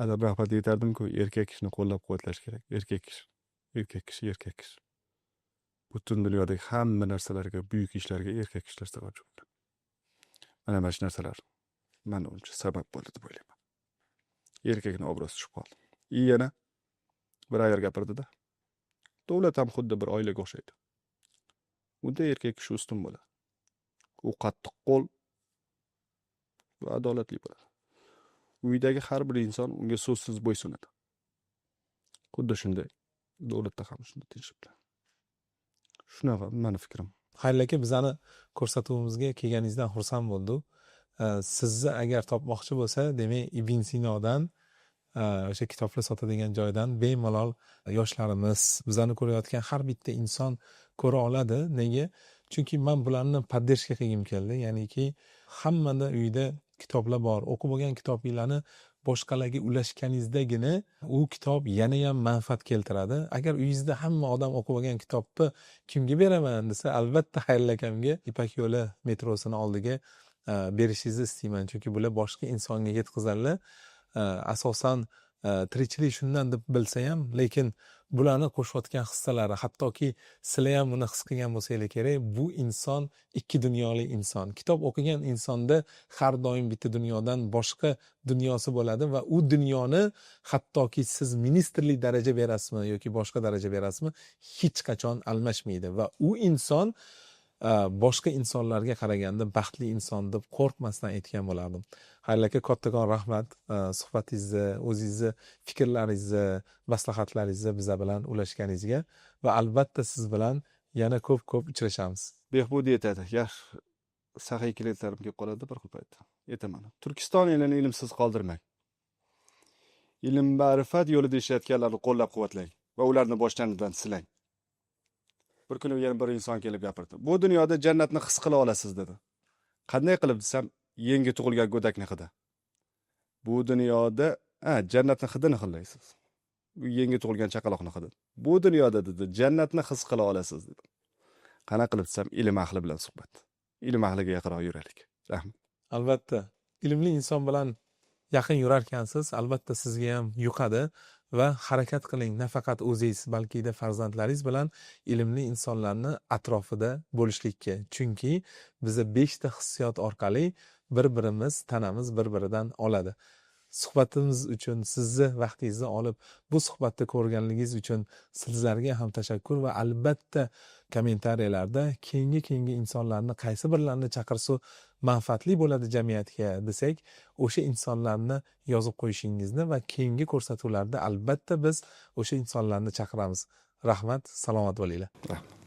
Adam rahmatli aytardim-ku, erkak kishini qo'llab-quvvatlash kerak. Erkak kishi, erkak kishi, erkak kishi. Butun dunyodagi hamma narsalarga, buyuk ishlarga erkak kishilar sababchi bo'lgan. Mana shu narsalar mani uncha sabab bo'ldi deb o'ylayman. Erkakni obro'si tushib qoldi. И yana bir ayol gapirdida. Davlat ham xuddi bir oilaga o'xshaydi. Unda erkak kishi ustun bo'ladi. U qattiq qo'l va adolatli bo'ladi. Uydagi har bir inson unga so'zsiz bo'ysunadi. Xuddi shunday davlatda ham shunday tinchliklar. Shunaqa mani fikrim. Xayril aka, bizani ko'rsatuvimizga kelganingizdan xursand bo'ldik. Sizni agar topmoqchi bo'lsa, demak, Ibn Sinodan, o'sha kitoblar sotadigan joydan bemalol yoshlarimiz, bizani ko'rayotgan har bitta inson ko'ra oladi. Nega? Chunki man bularni поддержка qilgim keldi. Ya'niki hammada uyda kitoblar bor. O'qib bo'lgan kitobinglarni boshqalarga ulashganingizdagina u kitob yanayam manfaat keltiradi. Agar uyingizda hamma odam o'qib olgan kitobni kimga beraman desa, albatta Xayril akamga Ipak yo'li metrosini oldiga berishingizni istayman. Chunki bular boshqa insonga yetkazadilar. Asosan tirikchilik shundan deb bilsa ham, lekin bularni qo'shayotgan hissalari, hattoki sizlar ham buni his qilgan bo'lsanglar kerak, bu inson ikki dunyoli inson. Kitob o'qigan insonda har doim bitta dunyodan boshqa dunyosi bo'ladi va u dunyoni hattoki siz ministrlik daraja berasizmi yoki boshqa daraja berasizmi, hech qachon almashmaydi va u inson boshqa insonlarga qaraganda baxtli inson deb qo'rqmasdan aytgan bo'lardim. Xayril aka, kattakon rahmat, suhbatingizni, o'zingizni fikrlaringizni, maslahatlaringizni biza bilan ulashganingizga va albatta siz bilan yana ko'p ko'p uchrashamiz. Behbudiy aytadi, yaxshi, saxiy klientlarim kelib qoladi bir xil paytda, aytaman: Turkiston elini ilmsiz qoldirmang, ilm ma'rifat yo'lida ishlayotganlarni qo'llab quvvatlang va ularni boshlaridan silang. Bir kuni yana bir inson kelib gapirdi: "Bu dunyoda jannatni his qila olasiz", dedi. "Qanday qilib?" desam, "Yangi tug'ilgan go'dakni hidi. Bu dunyoda, ha, jannatni hidini hidlaysiz, bu yangi tug'ilgan chaqaloqni hidi. Bu dunyoda", dedi, "jannatni his qila olasiz", dedi. "Qanaqa qilib?" desam, "Ilm ahli bilan suhbat, ilm ahliga yaqinroq yuraylik." Rahmat. Albatta, ilmli inson bilan yaqin yurarkansiz, albatta sizga ham yuqadi va harakat qiling, nafaqat o'zingiz, balkida farzandlaringiz bilan ilmli insonlarni atrofida bo'lishlikka, chunki biza beshta hissiyot orqali bir birimiz, tanamiz bir biridan oladi. Suhbatimiz uchun, sizni vaqtingizni olib bu suhbatni ko'rganligingiz uchun sizlarga ham tashakkur va albatta kommentariyalarda keyingi keyingi insonlarni qaysi birlarini chaqirsa manfaatli bo'ladi jamiyatga desak, o'sha insonlarni yozib qo'yishingizni va keyingi ko'rsatuvlarda albatta biz o'sha insonlarni chaqiramiz. Rahmat, salomat bo'linglar. Rahmat.